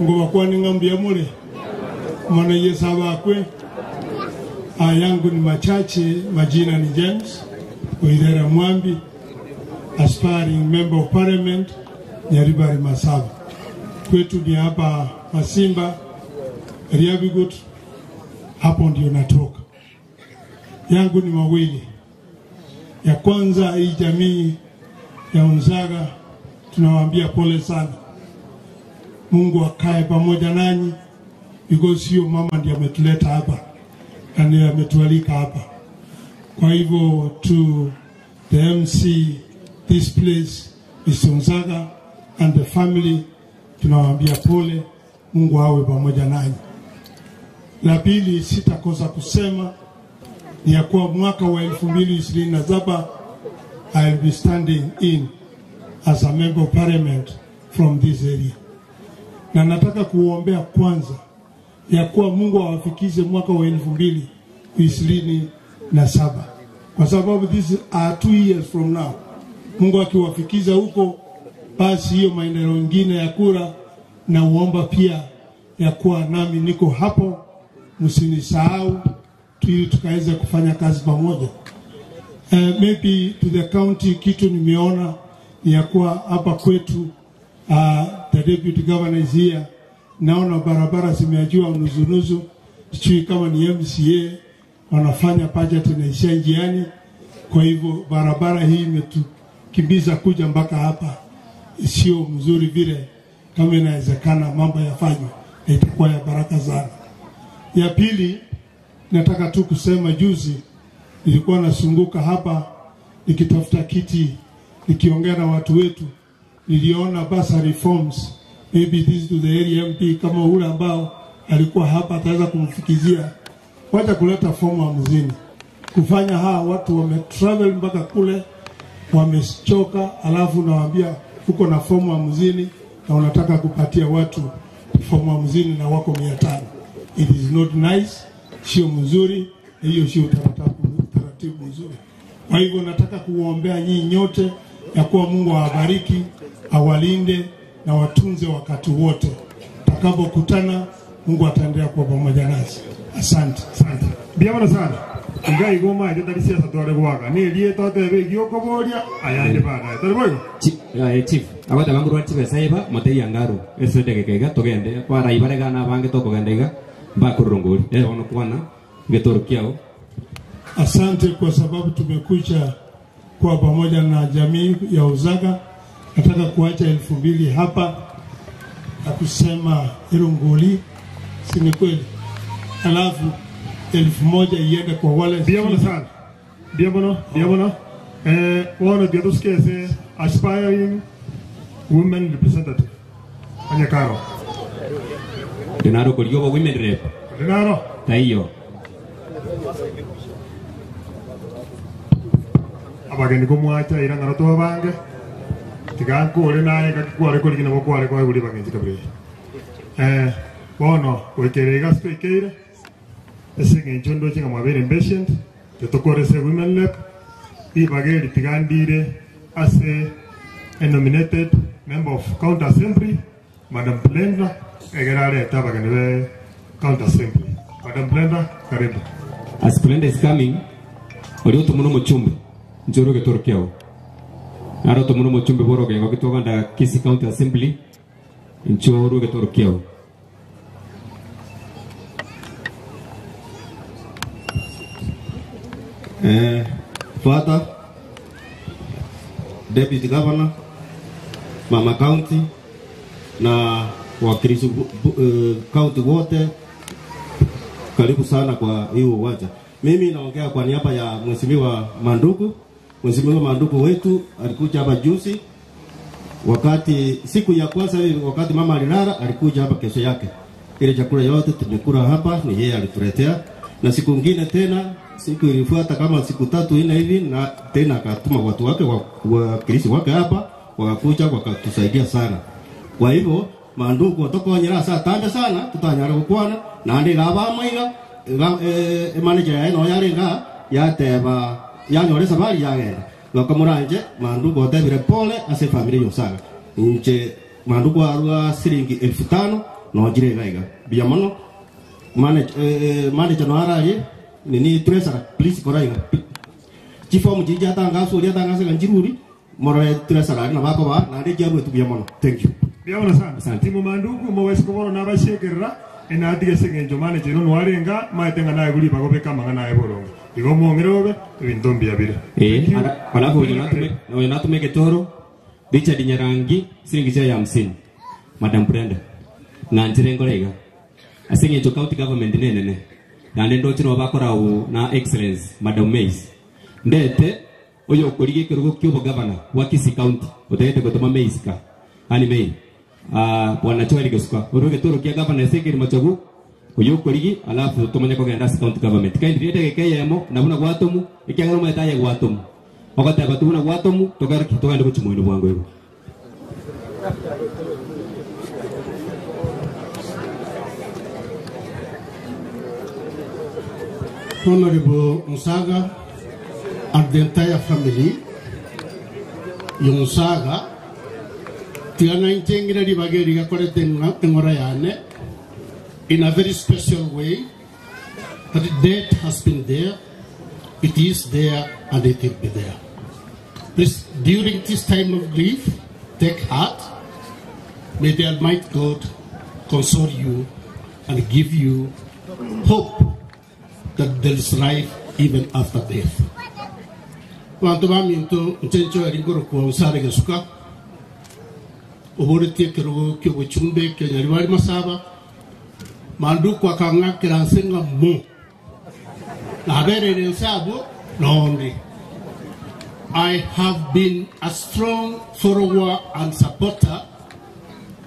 Ngoba ni ng'ambi mule. Mwana Yesu abakwe. Yangu ni machache, majina ni James Oirera Mwambi, aspiring member of parliament Nyaribari Masaba. Kwetu ni hapa Masimba, Riabigut, hapo ndio natoka. Yangu ni mawili. Ya kwanza, hii jamii ya Onzaga tunawaambia pole sana. Mungu akae pamoja nanyi, because hiyo mama ndiye ametuleta hapa na ndiye ametualika hapa. Kwa hivyo to the MC this place is Onzaga and the family, tunawaambia pole, Mungu awe pamoja nanyi. La pili sitakosa kusema ni ya kuwa mwaka wa 2027 I will be standing in as a member of parliament from this area. Na nataka kuombea kwanza ya kuwa Mungu awafikishe mwaka wa 2027, kwa sababu this are 2 years from now. Mungu akiwafikiza huko, basi hiyo maendeleo mengine ya kura, na uomba pia ya kuwa nami niko hapo, msinisahau ili tukaweza kufanya kazi pamoja. Maybe to the county, kitu nimeona ni ya kuwa hapa kwetu the deputy governor is here. Naona barabara zimeajiwa nuzunuzu, sijui kama ni MCA wanafanya budget inaishia njiani. Kwa hivyo barabara hii imetukimbiza kuja mpaka hapa, sio mzuri vile. Kama inawezekana mambo yafanywe, na itakuwa ya baraka sana. Ya pili, nataka tu kusema juzi nilikuwa nasunguka hapa nikitafuta kiti, nikiongea na watu wetu, niliona bursary reforms, maybe this to the area MP, kama ule ambao alikuwa hapa ataweza kumfikizia. Wacha kuleta fomu hamsini kufanya hawa watu wametravel mpaka kule wamechoka, alafu unawaambia uko na fomu hamsini na unataka kupatia watu fomu hamsini na wako 500. It is not nice, sio mzuri, na hiyo sio utaratibu mzuri. Kwa hivyo nataka kuwaombea nyinyi nyote ya kuwa Mungu awabariki, awalinde na watunze wakati wote. Tutakapokutana, Mungu ataendelea kuwa pamoja nasi. Asante, asante. Ndiabona sana ngai goma ite tari siasa tware gwaka ni erie twatebe giokoboria ayande baadaye tari boigo Chief agote bangurwa chibesa iba motei angaro ase edageka iga togende kwarai barega na abange tokogenda iga mbakororongori bono kwana getoro kiao. Asante kwa sababu tumekuja kuwa pamoja na jamii ya Uzaga. Nataka kuacha 2000 hapa na kusema irunguli, si ni kweli? Alafu 1000 iende kwa wale Ndiabona sana ndiabono ndiabono wono ndio tusikese aspiring women representative anya karo Dinaro korioba women rep dinaro taiyo abageni komwacha ira ng'aro twabange tigankore naye gakikware korigina bokware kwaiguri bagenchi kabire bono goikere iga twikeire ase eng'encho ndoche ng'a mwabere impatient tetokore ase women rep ribaga eri tigandire ase a nominated member of county assembly Madam Brenda egera arete abageni be county assembly. Madam Brenda, karibu. As Brenda is coming, ori otomono mochumbe nchoro getoro kiao naro otomono mochumbe borogengo gitoganda Kisii County Assembly nchoro getoro kiao. Father, Deputy Governor, Mama County na wakilishi county wote, karibu sana kwa hiyo uwanja. Mimi naongea kwa niaba ya Mheshimiwa Manduku. Mheshimiwa Manduku wetu alikuja hapa juzi, wakati siku ya kwanza hivi, wakati mama alilala alikuja hapa kesho yake. Ile chakula yote tumekula hapa ni yeye alituletea, na siku nyingine tena siku ilifuata kama siku 3 4 hivi, na tena akatuma watu wake wakilishi wake hapa, wakakuja wakatusaidia sana. Kwa hivyo Manduku tokonyera sa tambe sana tutanyara gukwana na ndi gaba maiga manager ya no yaringa yateba yanyore safari yagenda bakamuranje Manduku otebire pole ase family yosaga nche Manduku arwa siringi 5000 no jire gaiga bia mono manager no araye nini treasurer please koraiga chifomu jija tangaso uria tangaso ganjiruri morore treasurer na bako ba na ndi jarwe tubia mono. Thank you. Ndiabona sana timu Manduku mowesi koboro nabashekerera enatige seng'encho manager ino nwarenga maete ng'a naye guri bagobeka amang'a naye borongo igo mwong'ere obe ebinto mbuya bire. Alafu oyo natume getoro Richard Nyarangi siringi cia ya 50 Madam Brenda ng'anchire nkore iga ase eng'encho county government nenene naende ndoche no bakorau na excellence Madam Mays ndete oyo okorigia ekerogo kia obogavana bwa Kisii County otagete gotoma Mays ka ani May bwana Joel Gesuka oro getoro kia gavana ase ekeri machagu oyo okorigi alafu tumanye kogenda ase county government kaindi edageka eyemo nabuna gwatomu ekiagera omanyete aye gwatomu ogoteba tubuna gwatomu togaruki togende gochimoino bwango igo. Honorable Musaga and the entire family, Yonsaga, tigana inchengire ribage rigakorete engora yane in a very special way that death has been there, it is there, and it will be there. Please, during this time of grief, take heart. May the Almighty God console you and give you hope that there is life even after death. Wantu ba minto nchencho eringoro kwa usare gesuka. Oboretie ekerogo ki'obochumbe kia Nyaribari Masaba, Manduku akang'akera nse ng'a mo, nabereire nse abwo nonde. I have been a strong follower and supporter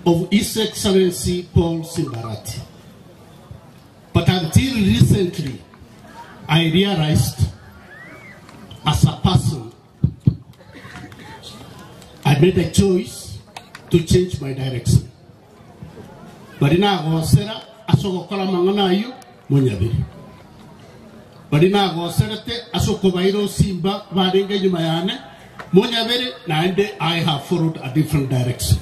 of His Excellency Paul Simbarati. But until recently, I realized as a person, I made a choice to change my direction. Bari nagosera ase ogokora amang'ana ayio monyabere. Bari nagoserete ase okobaira osimba barenge nyuma yane monyabere naende I have followed a different direction.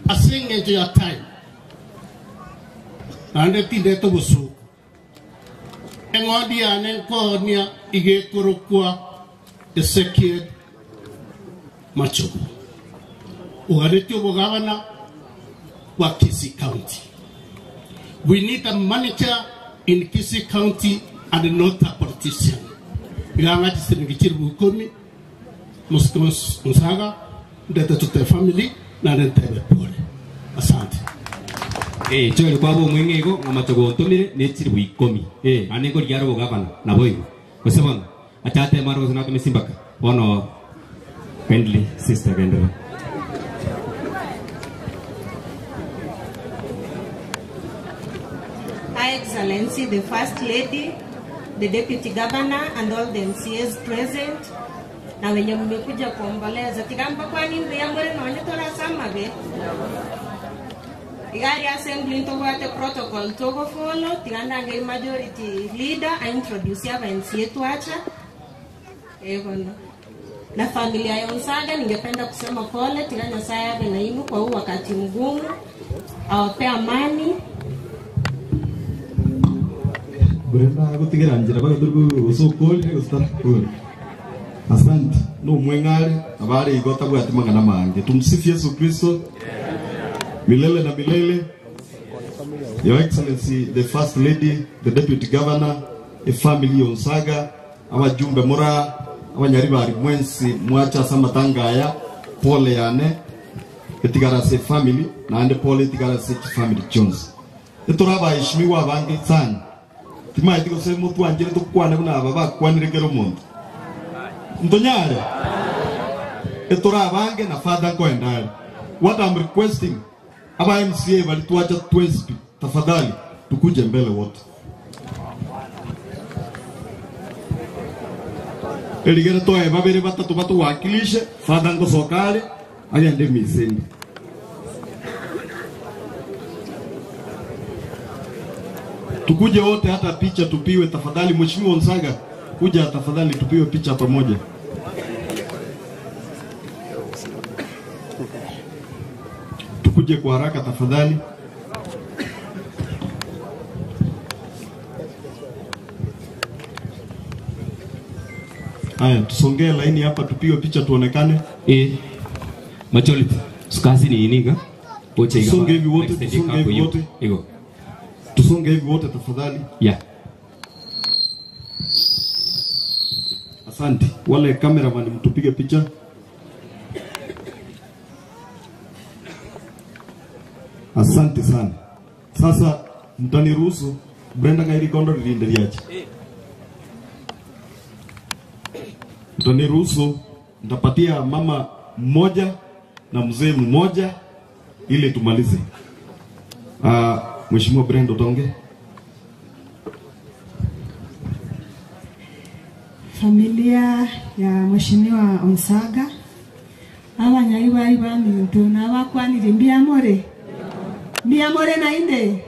Ase eng'encho ya time naende tindete obosooku. Eng'ondi yane nkoonia iga ekorokwa Ezekiel Machogu, oganetie obogabana bwa Kisii County. We need a manager in Kisii County and not a politician. Iga ng'a chisiringi chilifu ikomi mosike Onsaga ndete tote family naende ntebe pole. Asante. Eh, Joel kwaba omweng'e igo, ng'a Machogu ontomire ne chilifu ikomi. Eh, naende nkorigia are obogabana, naboigo. Gose bono, acha ateme are gose natome simbaka. Bono, kindly, sister, genderera. Her Excellency the First Lady, the Deputy Governor and all the MCAs present na wenye mmekuja kuomboleza tiga mbakwani mbuya more nonye tore ase amabe iga aria assembly ntobwate protocol togofollow tiga ndangeri majority leader a introduce aba MCA twacha eh bono na familia ya Onsaga ningependa kusema pole tiga Nyasaye abe na inu kwa huu wakati mgumu awape amani Brenda gutigera njira baga turi gusukuri gusitarakuri. Asante. No mweng'are abare igota bwati mang'ana mange. Tumsifu Yesu Kristo. Milele na milele. Your Excellency the First Lady, the Deputy Governor, a family Onsaga, abajumbe mura, abanyaribari mwensi mwacha samatangaya, pole yane, etigarase family, naende pole etigarase family Jones. Etorabaheshimiwa abange sana. Timaeti gose motwanchire tokwane buna aba bakwanire kera omonto. Ntonyare etore abange na father nkoendare. What I'm requesting aba MCA balituacha twespi, tafadhali tukuje mbele wote. Erigere toe babere batatu batuwakilishe father nkosokare agende miseni. Tukuje wote hata picha tupiwe tafadhali. Mheshimiwa Onsaga, kuja tafadhali tupiwe picha pamoja. Tukuje kwa haraka tafadhali. Haya, tusongee laini hapa tupiwe picha tuonekane. Eh, Majority, sukasi ni iniga. Oche iga. Tusonge hivi wote, Next day tusonge kako hivi hiyo. wote. Igo. Tusonge hivi wote tafadhali. Yeah. Asante. Wale cameraman mtupige picha. Asante sana. Sasa mtaniruhusu Brenda Ngairi Kondo lilinde liache. Mtaniruhusu nitapatia mama mmoja na mzee mmoja ili tumalize. Mheshimiwa Brenda utaongea? Familia ya Mheshimiwa Onsaga abanyari bari baminto nabakwanire mbiamore mbiamore nainde.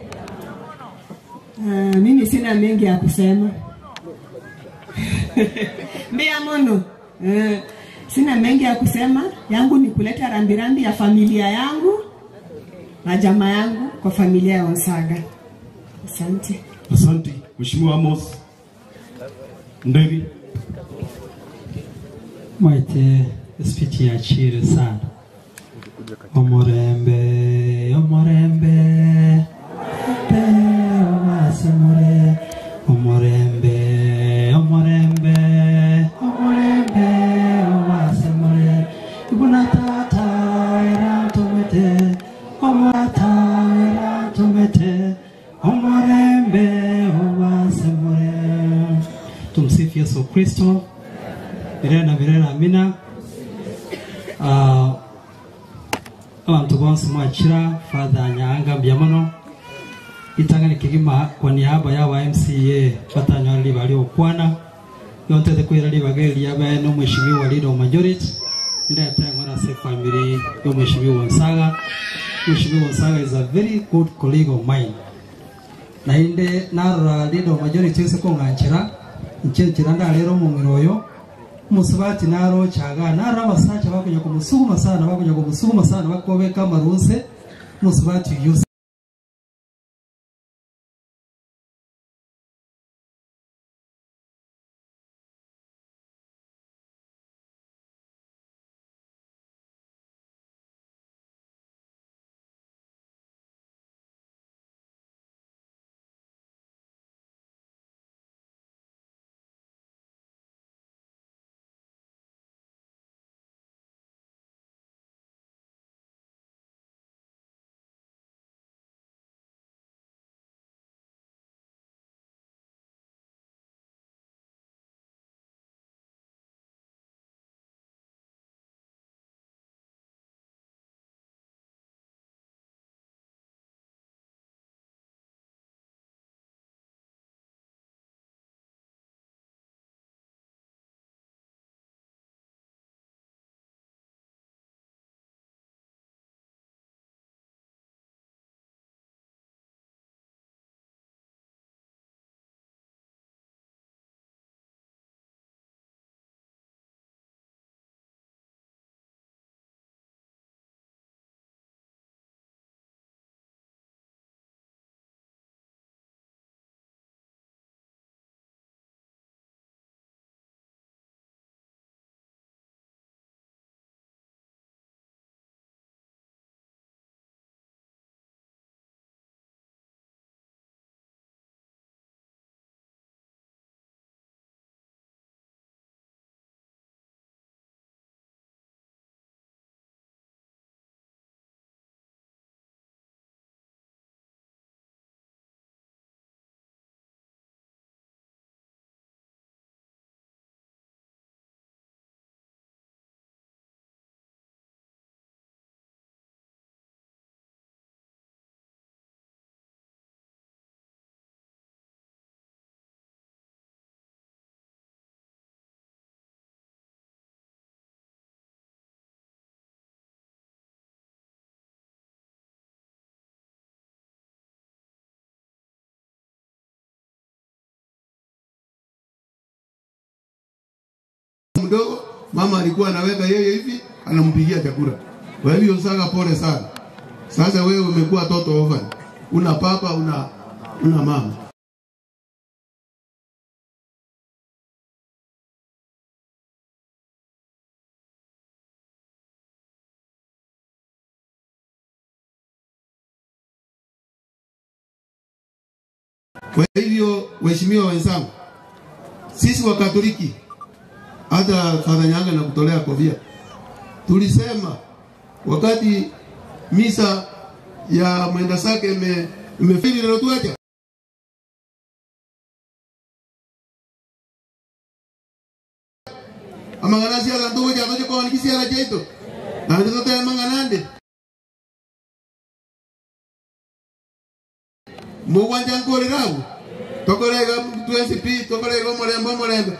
Mimi sina mengi ya kusema mbiamono. Sina mengi ya kusema, yangu ni kuleta rambirambi ya familia yangu na jamaa yangu kwa familia ya Onsaga. Asante. Asante. Mheshimiwa Amos Nderi. Mwete speech ya chiri sana. Omurembe, omurembe, omurembe, obasemure, omurembe, omurembe, omurembe, obasemure. Ibuna tata era ntomete, Kristo milele na milele amina. Ah, abanto bonsi mwachira Father Nyaanga mbuya mono ritang'ani kegima kwa niaba ya aba MCA batanyora ribaga ria gokwana igo ntete koira ribaga eri riabe na omweshimiwa leader of majority ndete eng'ora ase efamiri ya omweshimiwa Onsaga. Omweshimiwa Onsaga is a very good colleague of mine. Naende narora leader of majority ase kong'anchera, inche enchera ndarere omong'ina oyo, omosubati naroche igaa, narora abasacha bakonya komosuguma sana, bakonya komosuguma sana, bakobeka amaru nse, omosubati oyio. Mdogo mama alikuwa anaweka yeye hivi anampigia chakula. Kwa hivyo Saga, pole sana. Sasa wewe umekuwa toto orphan, una papa una mama. Kwa hivyo waheshimiwa wenzangu, sisi wa Katoliki, hata Father Nyanga na kutolea kofia, tulisema wakati misa ya mwenda zake imefeli lilotuacha amang'ana siasa ntugo chato chikoni kisiara chaito naende totebe mang'ana ande mugwanja nkorera abwo tokorega twensi pi tokorega omorembe omorembe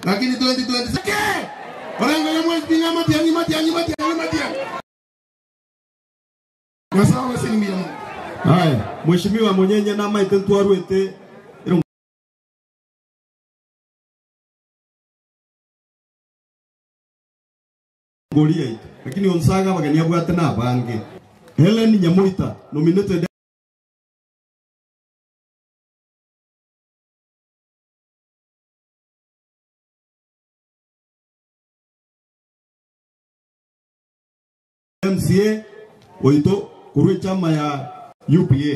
lakini 2026 orengo ya mwezi pinga matiangi matiangi matiangi matiangi Nyasaye wasinimia Mungu. Haya, Mheshimiwa Munyenye na maite ntwarwete ngori yaitu lakini onsaga bagenia bwate na abange Helen Nyamuita nominated MCA oito kurwe chama ya UPA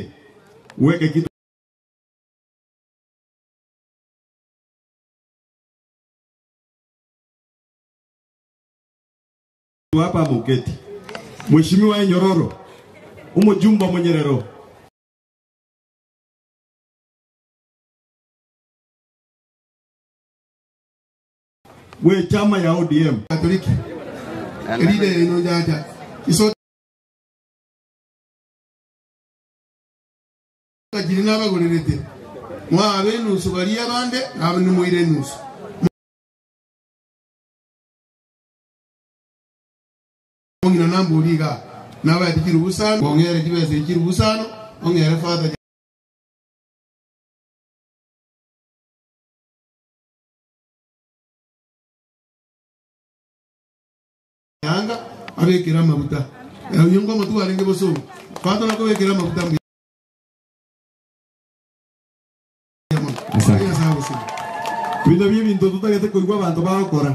uweke kitu hapa Muketi. Mheshimiwa Nyororo umujumba Munyerero. Bwe chama ya ODM. Katoliki elida eno jaja isota jiri n'abagorerete mwabe enusu bari abande nabe nimuire enusu mong'ina nambori iga nabaete chirubusano ong'ere chibesa chirubusano ong'ere father yanga abekera amabuta oyo ngo amatu arenge bosongo father nakobekera amabuta mbuya mono. Asante. Nyasaye agosime. Bino by'ebintu tutagete koigwa abantu bagokora.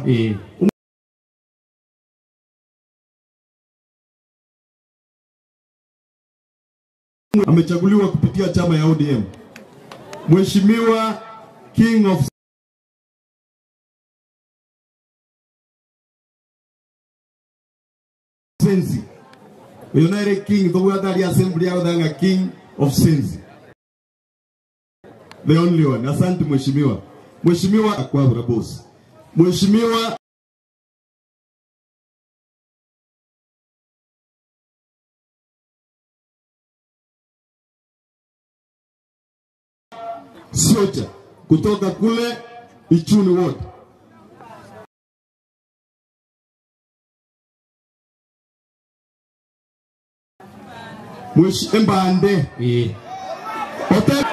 Amechaguliwa kupitia chama ya ODM. Mheshimiwa King of Sensi. Uyo nere King tobwate ari assembly yagothanga King of Sensi. The only one. Asante mheshimiwa. Mheshimiwa Akwabura boss. Mheshimiwa Siocha kutoka kule Ichuni Ward. Mweshi Mbande. Hotel.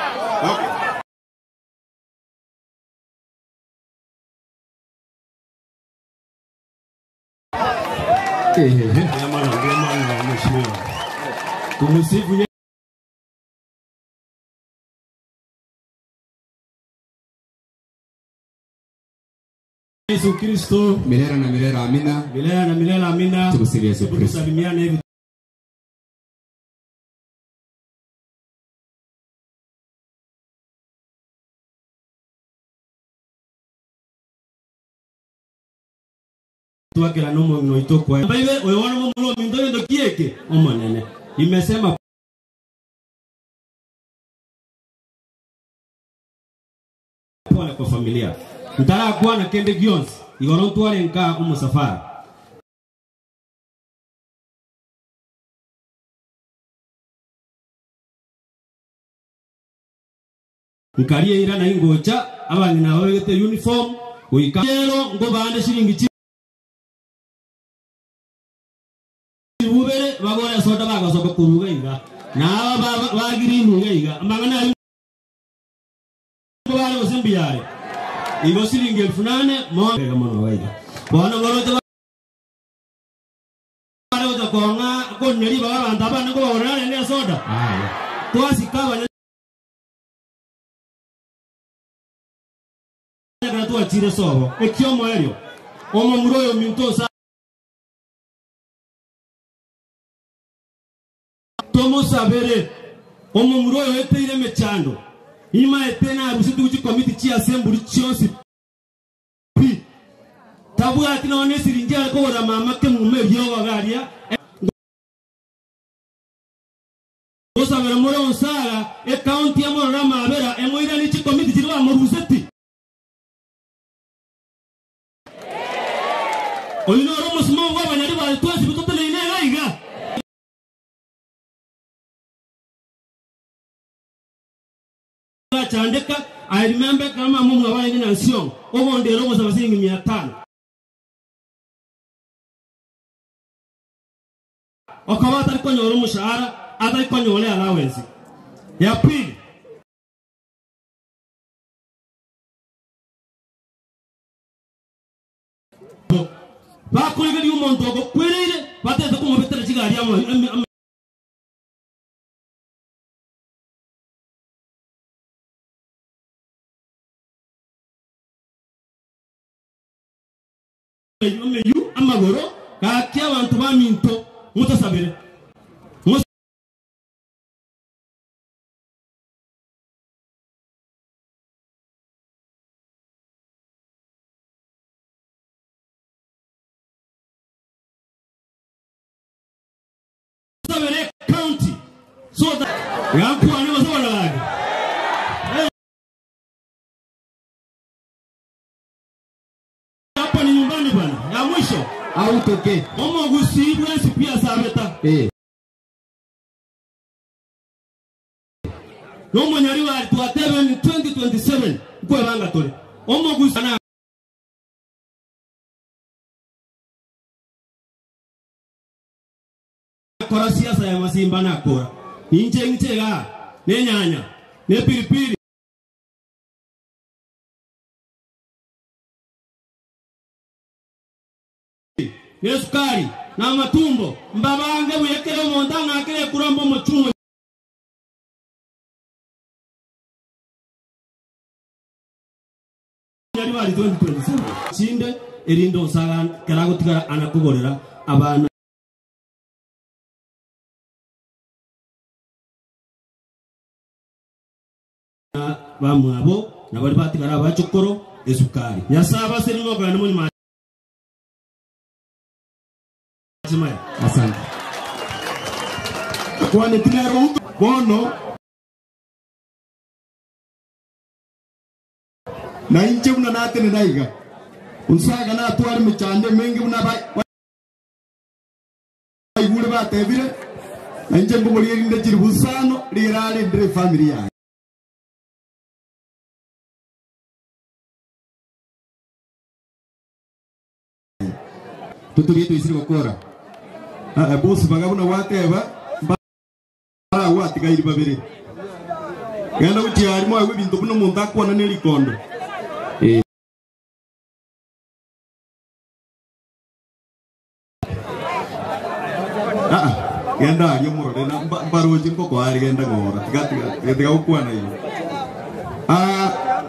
Okay. Mheshimiwa. Tumsifu Yesu Kristo. Milele na milele amina. Milele na milele amina. Tumsifu Yesu Hebu Kristo. Tusalimiane hivi twakira nomo noito kwa baibe oyo wana mulo mindo ndo kieke omonene imesema pole kwa familia ntarakuwa na kende gionsi igoro ntware nka umusafara nkarie ira na ingocha abang'ina babegete uniform goika rero ngo bande shiringi bubere bagore soda bagasoka kuruga iga naba bagirinuga iga amang'ana ayo ngo bare gose mbiyare igo shiringi 8000 mo mono gaiga bono borote bare gocha kong'a konneri baga abanto abande kobagorera nene esoda twasika abanya kana twachire sobo ekiomo erio omomuro oyo minto osa tomosabere omomuro oyo eteire emechando ima ete narusi tuguchi komiti chia assembly chionsi pi tabwati none esiringi are kogora mama kemume eriogo garia gosabera more onsaga ekaunti emorora mabera emoirani chikomiti chiri bamoruseti oyu noro omosimamo bwa abanyari bare twesi bitoteneine iga iga bachandika I remember kama mumu abaye na nsion obondero obosaba siringi 500 okaba atari konyora omushahara atari konyora allowance ya pili bakoregeria omonto ogokwereire batete komobetera chigari ameyu amagoro gaki abantu baminto mutasabire Musabire county so that yakuwa ne basabana gaki hapo Sautoke. Omogusii bwensi pi asabeta. Eh. N'omonyari bari twatebe ni 2027 nkwebanga tore. Omogusii na kora siasa ya masimba nakora. Ninche nchega nenyanya ne piripiri. Ne sukari na matumbo mbabange buyekere omonto ang'akere kuramba omochumo nyaribari 2027 sinde erindo osaga keragotigara anakogorera abana bamwabo nabari batigara abachokoro esukari nyasaye abaserimo okogenda monyuma. Asante. Kwane tinero bono na inche buna natene naiga unsaga natware mechande menge buna baigure batebire na inche mbogorire chiri busano rirare ndire family yaye. Tutulie tuisiri gukora. Bosi bagabuna gwateba baragwatigairi babiri genda gutiari mwaigwa ebinto buna omonto akwana na erikondo. Genda aria omorore na mbaroche nkokoari genda ng'ora tiga tiga tiga gokwana igo.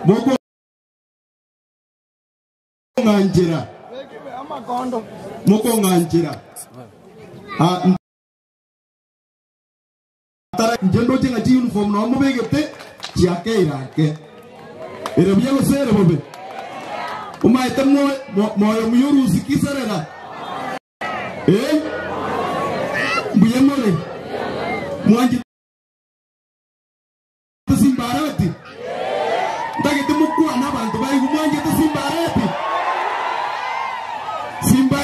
Moko ng'anchera moko ng'anchera tara njendo chenga chi uniform no mubegete chiake irake ere buya gosere bobe umaete moyo muyurusi kiserera mbuya more mwanji simbarati ndagete mukwana abantu baigu mwanji simbarati simba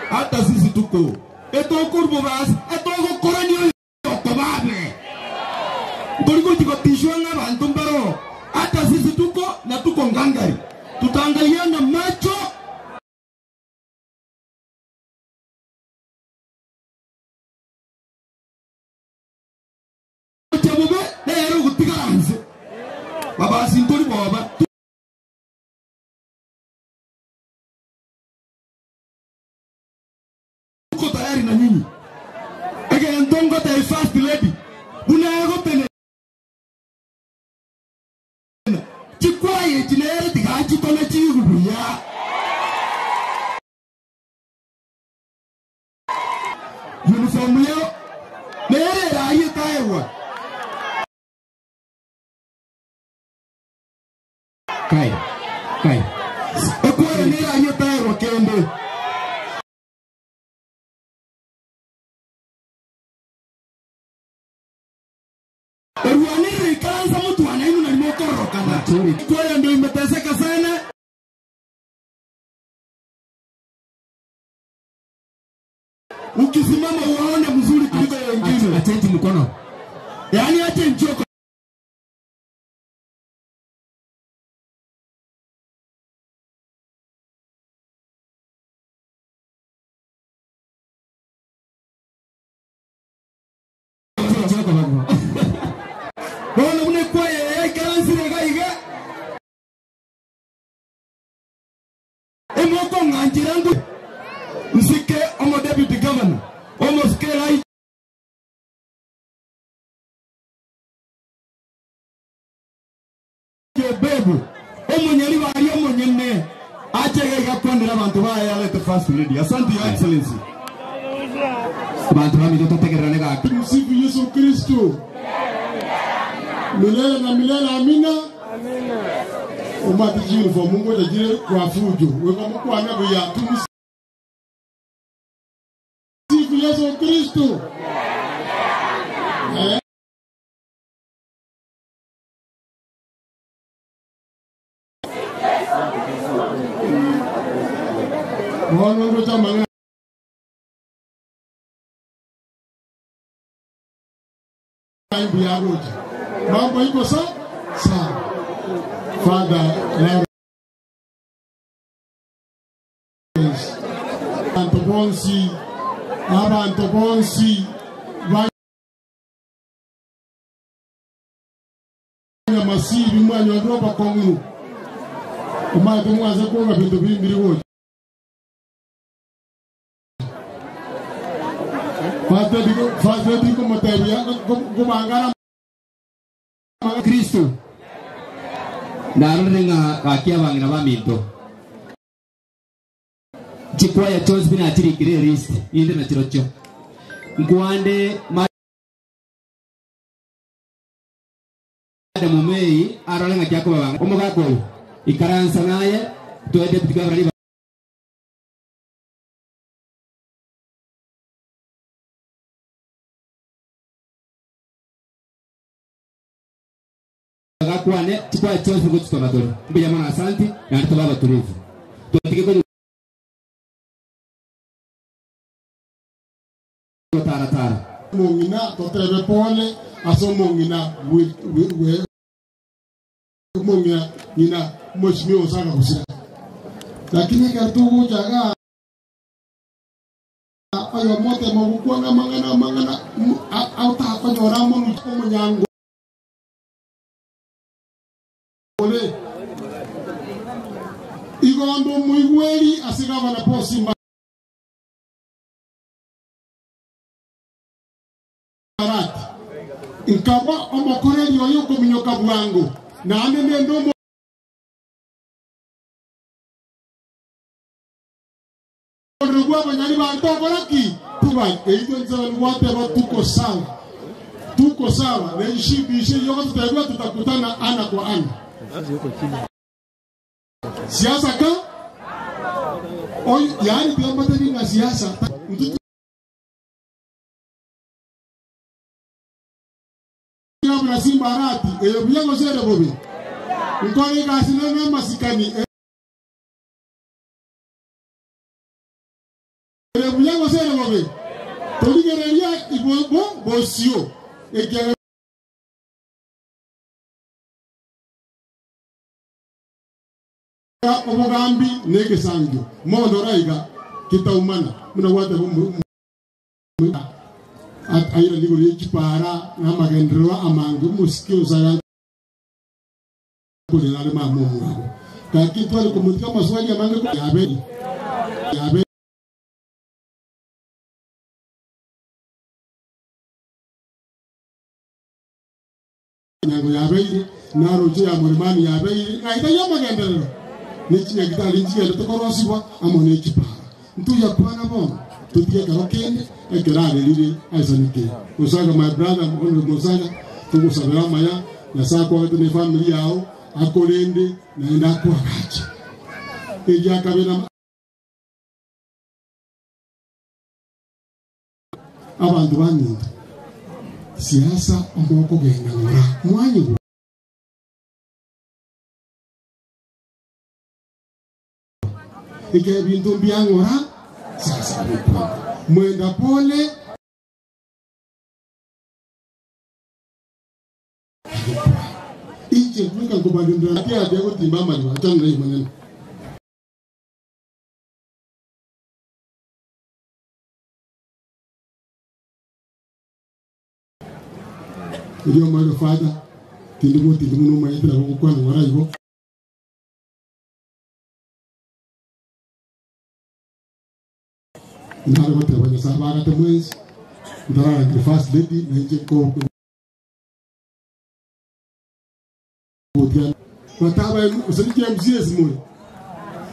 hata sisi tuko etokurbo basi etogokorani okobabe tolikojikotishwa ng'abantu mbaro hata sisi tuko na tuko ngangari tutaangaliana macho chabobe lero gutigaranze babasi ntori boba tuko tayari na nyinyi. Ege ntongo ta first lady bunago tene chikwaye chinere tigachi tone chigubuya uniform yo nere raye taewa Kai. Kai. ekwere nere raye taewa kende Erwanire ikaanza mtu anainu na limokorokana. Kwa ndio imeteseka sana. Ukisimama uone mzuri kuliko wengine. Achenji mkono. Yaani ache nchoko. Bono mune kwaye ikaranzire gaiga. Emoko ng'anjira ngu nsike omo deputy governor omo sikela bebu omunyeri bari omunyene achege gakwanira abantu baye alete first lady. Asante your excellency. Abantu bamito totegererane gaki. Tumsifu Yesu Kristo. Milele na milele amina. Amina. Umati uniform Mungu atajire kwa fujo. Wewe mkwana buya tumsifu Yesu Kristo. Bono ndoche amang'ana mbuya agocha. Mambo iko sa sawa. Father Lawrence. Abanto bonsi, abanto bonsi ba Nyamasiri mwanyorire obokong'u, omanyete mwanse kwonga binto bimbiri gocha. First lady komotebia kobangana Kristo ndarorire ng'a gaki abang'ina baminto chikwaya chionsi buna chirikire elist inde na chirochio nkwande Madam May arore ng'aki akobabanga omogaka oyo ikaransa naye toe deputy governor riba gakwane chikwaya chionsi ngochitona tore mbuya mono asanti naende tobe abatulivu totige konye gotaratara Mong'ina totebe pole ase omong'ina omong'ina ng'ina mheshimiwa Osaka gusira lakini ekero togochaga oyo motema gokwana amang'ana amang'ana otakonyora mono omonyango ole igondo omoigweri ase gavana Paul Simba Arati nkaba omokoreri oyo okominyoka bwango naende nende omorero gwa abanyani banto okoraki tuba eito nsebeni gwateba tuko sawa tuko sawa neishibishe yoko tutakutana ana kwa ana siasa ka oy yani tiambatani na siasa mtu na Simba Arati eyo byango sere bobi nkore kasi na masikani eyo byango sere bobi toligereria ibo bosio ekiagera obogambi negesangio mondo raiga kitaumana muna wate aira ligoro yechipara n'amagendererwa amange omusiki osaya kulera ari mama omwabo kaki twari kumutika amaswali amange yabe yabe nyango yabeire naroche ya murimani yabeire naita yamagenderero nechinyagitari nchigende tokorosibwa amo nechipara ntuya kwana bono tutige kero kende ekerarerire aisanike Musaga my brother Honorable Musaga tugusabira amaya Nyasaye akwagete ne family yao akorende naende akwagache egiakabera abantu baminto siasa omokogenda ng'ora mwanyigwa eke ebintu mbyang'ora sasa bipanga mwenda pole inche mwika nkubandindira ate gutimba amariba achana na maneno Ndio mwana father tindi mutindi muno mayitira gukwana ng'ora igo ndari goteba Nyasaye bagate mwezi ndararangire first lady na inche ko bataba usirike MCS mule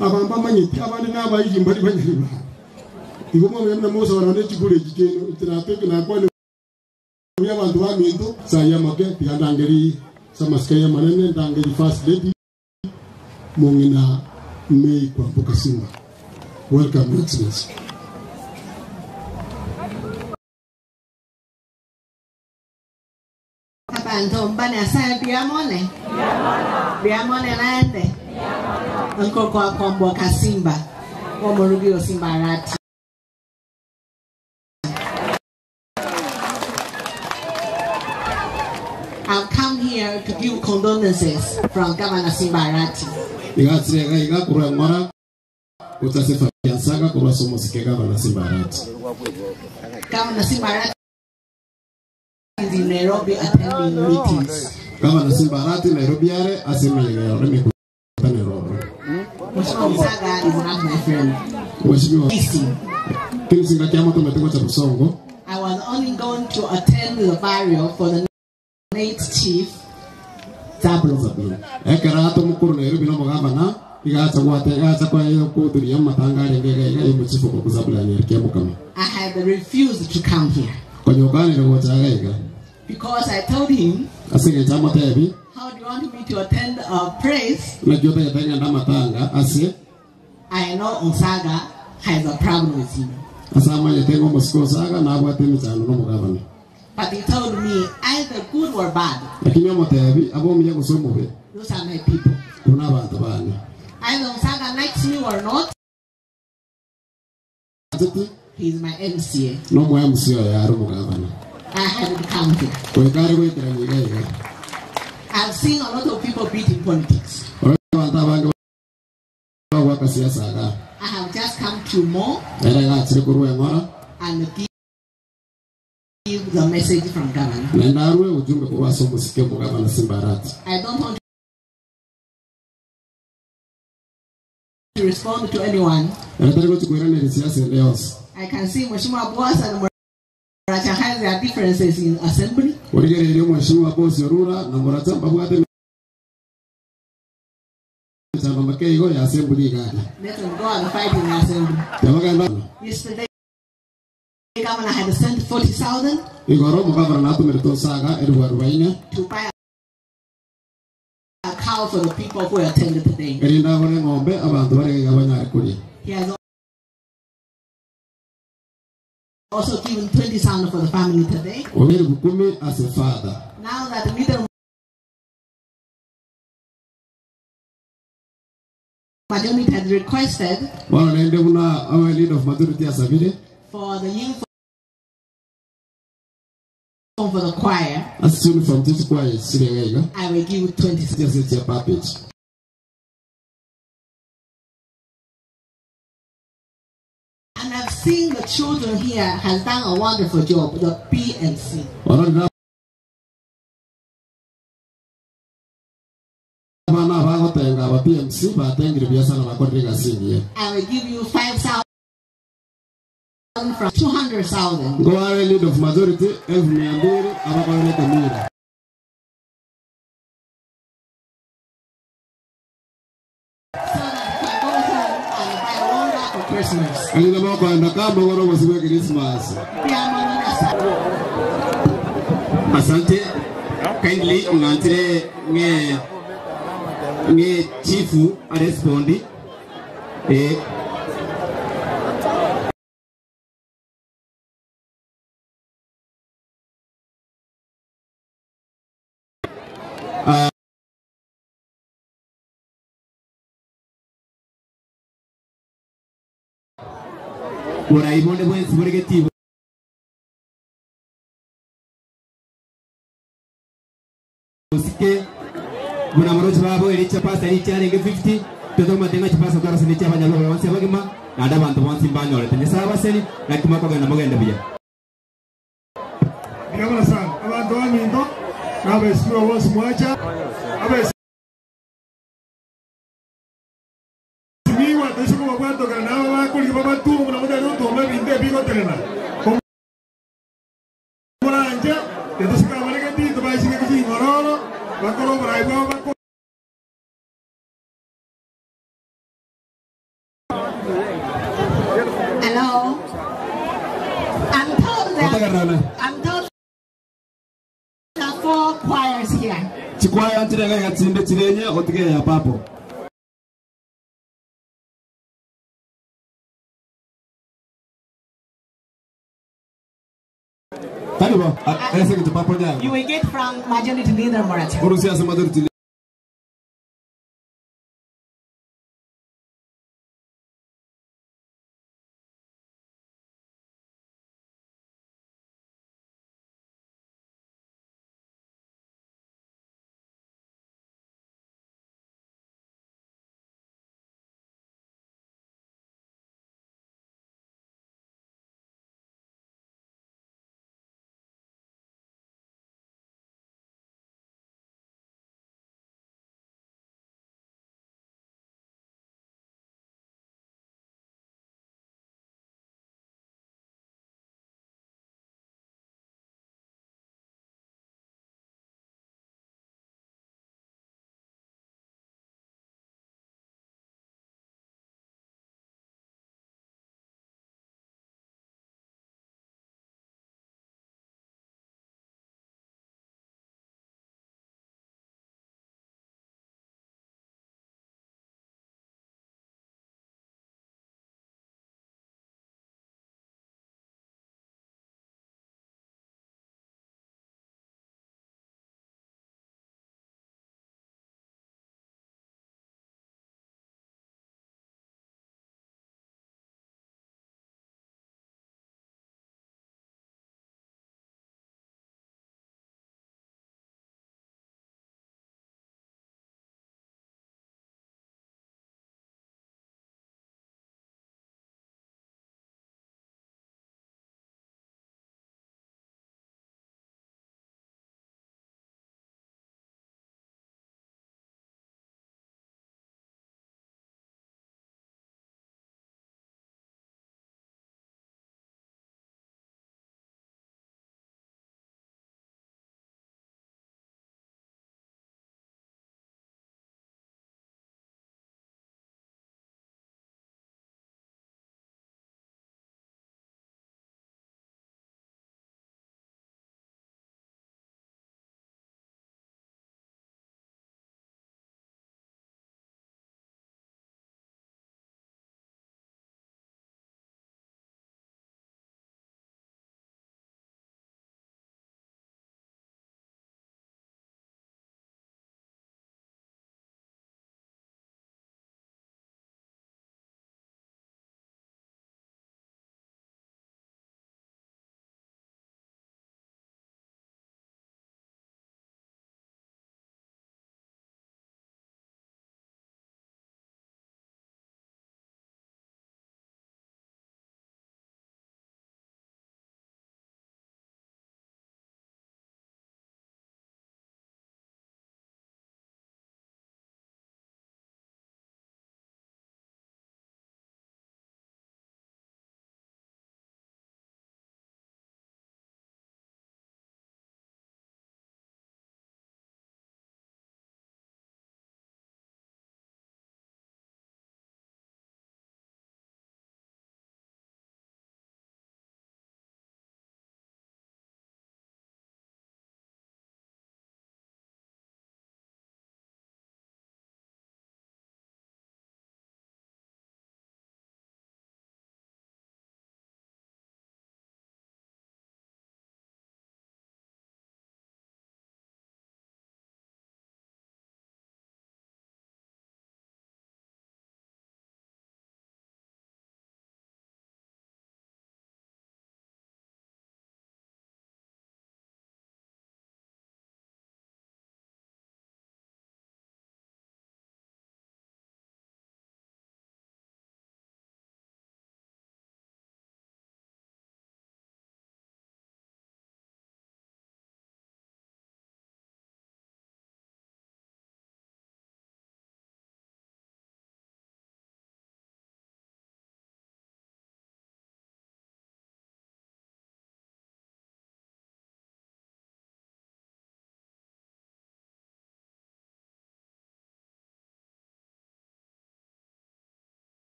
abamba manyeti abandi n'abayiji mbari banyari ba igo mwe mna musa barone chikule chikeno tirapeke na kwani abantu baminto saya make tigandangeri samasika manene ndangeri first lady mong'ina May Kwamboka Simba. Welcome, Your Excellency. Abantu mbane asaye biamone biamone naende nkoko akwamboka Simba. Omorugi Osimbarati. I've come here to give condolences from Governor Simbarati. Igatsirega iga kurwa ngora utase familia Nsaga kurwa somosike gavana Simbarati. Governor Simbarati is in Nairobi attending meetings. Gavana Simbarati Nairobi are asemeyega yore mikutano Nairobi. Mheshimiwa Msaga is not my friend. Mheshimiwa Kilisinga kyama tumetengwa cha Busongo. I was only going to attend the burial for the late chief Zablo. Ekera mukuru Nairobi no mugavana igacha gwate igacha kwa iyo kuhudhuria matanga arenge iga imuchifu kwa kuzabula nyerikia mukama. I had refused to come here Konyokanire gochaga iga. because I told him, Asige chama tebi How do you want me to attend a praise? najua yatanya ndamatanga ase I know Onsaga has a problem with you. asama yatengo musiko saga nabwate emichando n'omugavana. But he told me, either good or bad, Lakini omutebi abomiye gusa omubi those are my people. kuna abantu bane. Either Onsaga likes me or not, Titi he's my MCA. n'omu MC oyo ari omugavana. I had to come here. Kwekari gwikira nyiga iga. I've seen a lot of people beat in politics. Ore abantu abange bagwaka siasa aga. I have just come to more Era gachire kurwa eng'ora and give the message from governor. naenda arwe ujumbe kurwa ase omusike omugavana Simbarati. I don't want to respond to anyone. Era tari gochikwiranera siasa ende yonsi. I can see Mheshimiwa Boas and Muracha has their differences in assembly. Origereire omweshimiwa Bosi Orura na Muracha mbabwate emichando make igo ya assembly igana. Let them go and fight in the assembly. Yabagamba Yesterday, the governor had sent 40,000 igoro omugavana natumire tosaga eribu arubaine to buy a cow for the people who attended today. erinda agore eng'ombe abantu barege banyare kuria. He has also given 20,000 for the family today. Obe eribu kumi as a father. Now that the middle majority had requested Bono nende buna our leader of majority asabire for the uniform for the choir, ase uniform chichikwaya chirega iga I will give 20,000. ase chia package. And I've seen the children here has done a wonderful job, the B and C. Ororera abana bagotenga aba PMC batengire biasara bakorire egasi engiya. I will give you 5,000 from 200,000. Ngoware lead of majority 200,000 abakorere Kamira. For Christmas. Alina mokwenda kama goro gosibe Christmas. Asante. Kindly ngantire nge nge chifu arespondi. Eh Ah, Borai bonde bwensi buregeti osike buna morochi babo ericha pasa ericha arenge 50 totomatenga chipasa twarasene chiabanyalwa bonsi abagima naende abanto bonsi mbanyorete nyasaye abaseni naki mwakogenda mogende buya. Ndiyabona sana abantu baminto n'abaesimirwa bonsi mwacha abaesimiwa toisiko babwatokana nabo bakorire babatungu nabo tari otumba ebinto ebigoterena omoranje tetosika baregeti tobaisike keching'ororo bakora oborai bwabo bako Hello. I'm told that I'm told there are four choirs here. Chikwaya nchirega iga chinde chirenye otige ya papo. Taribo, ese kitu papo nyago. You will get from majority leader Moracha. Urusi ase majority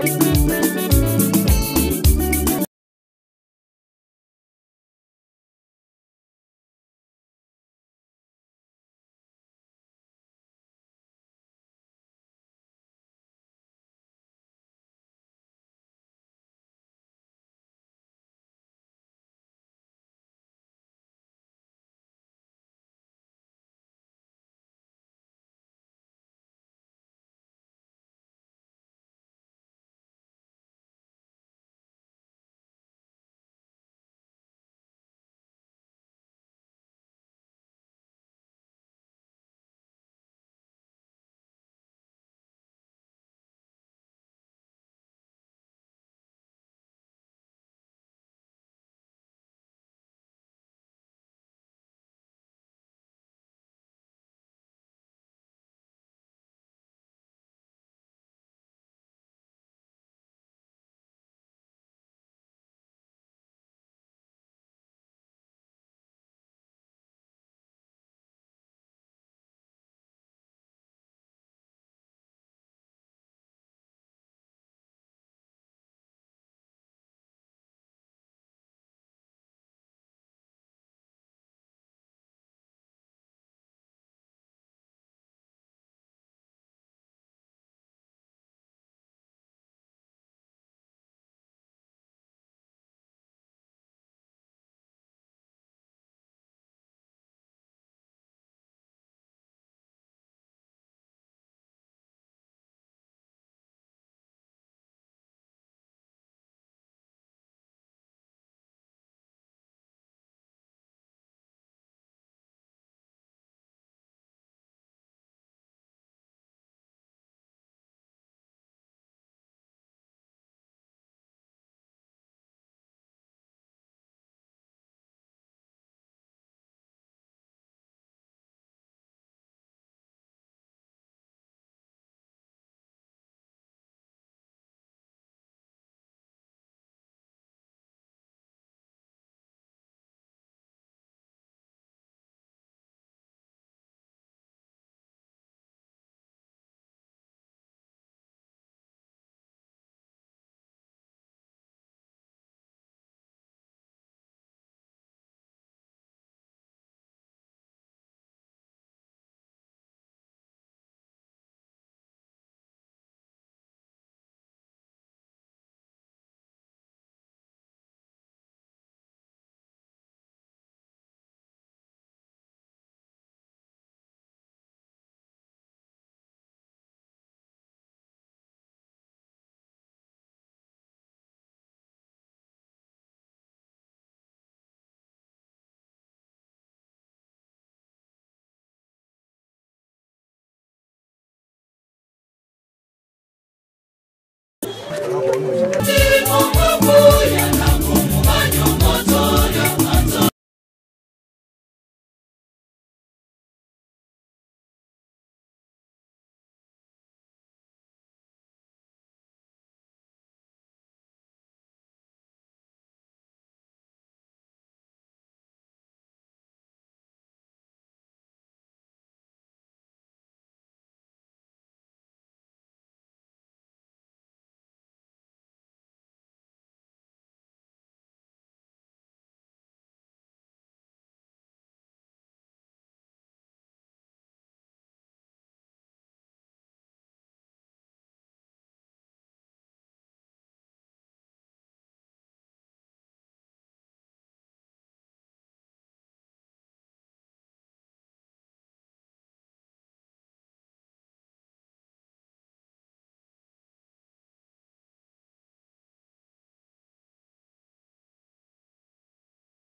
Thank you.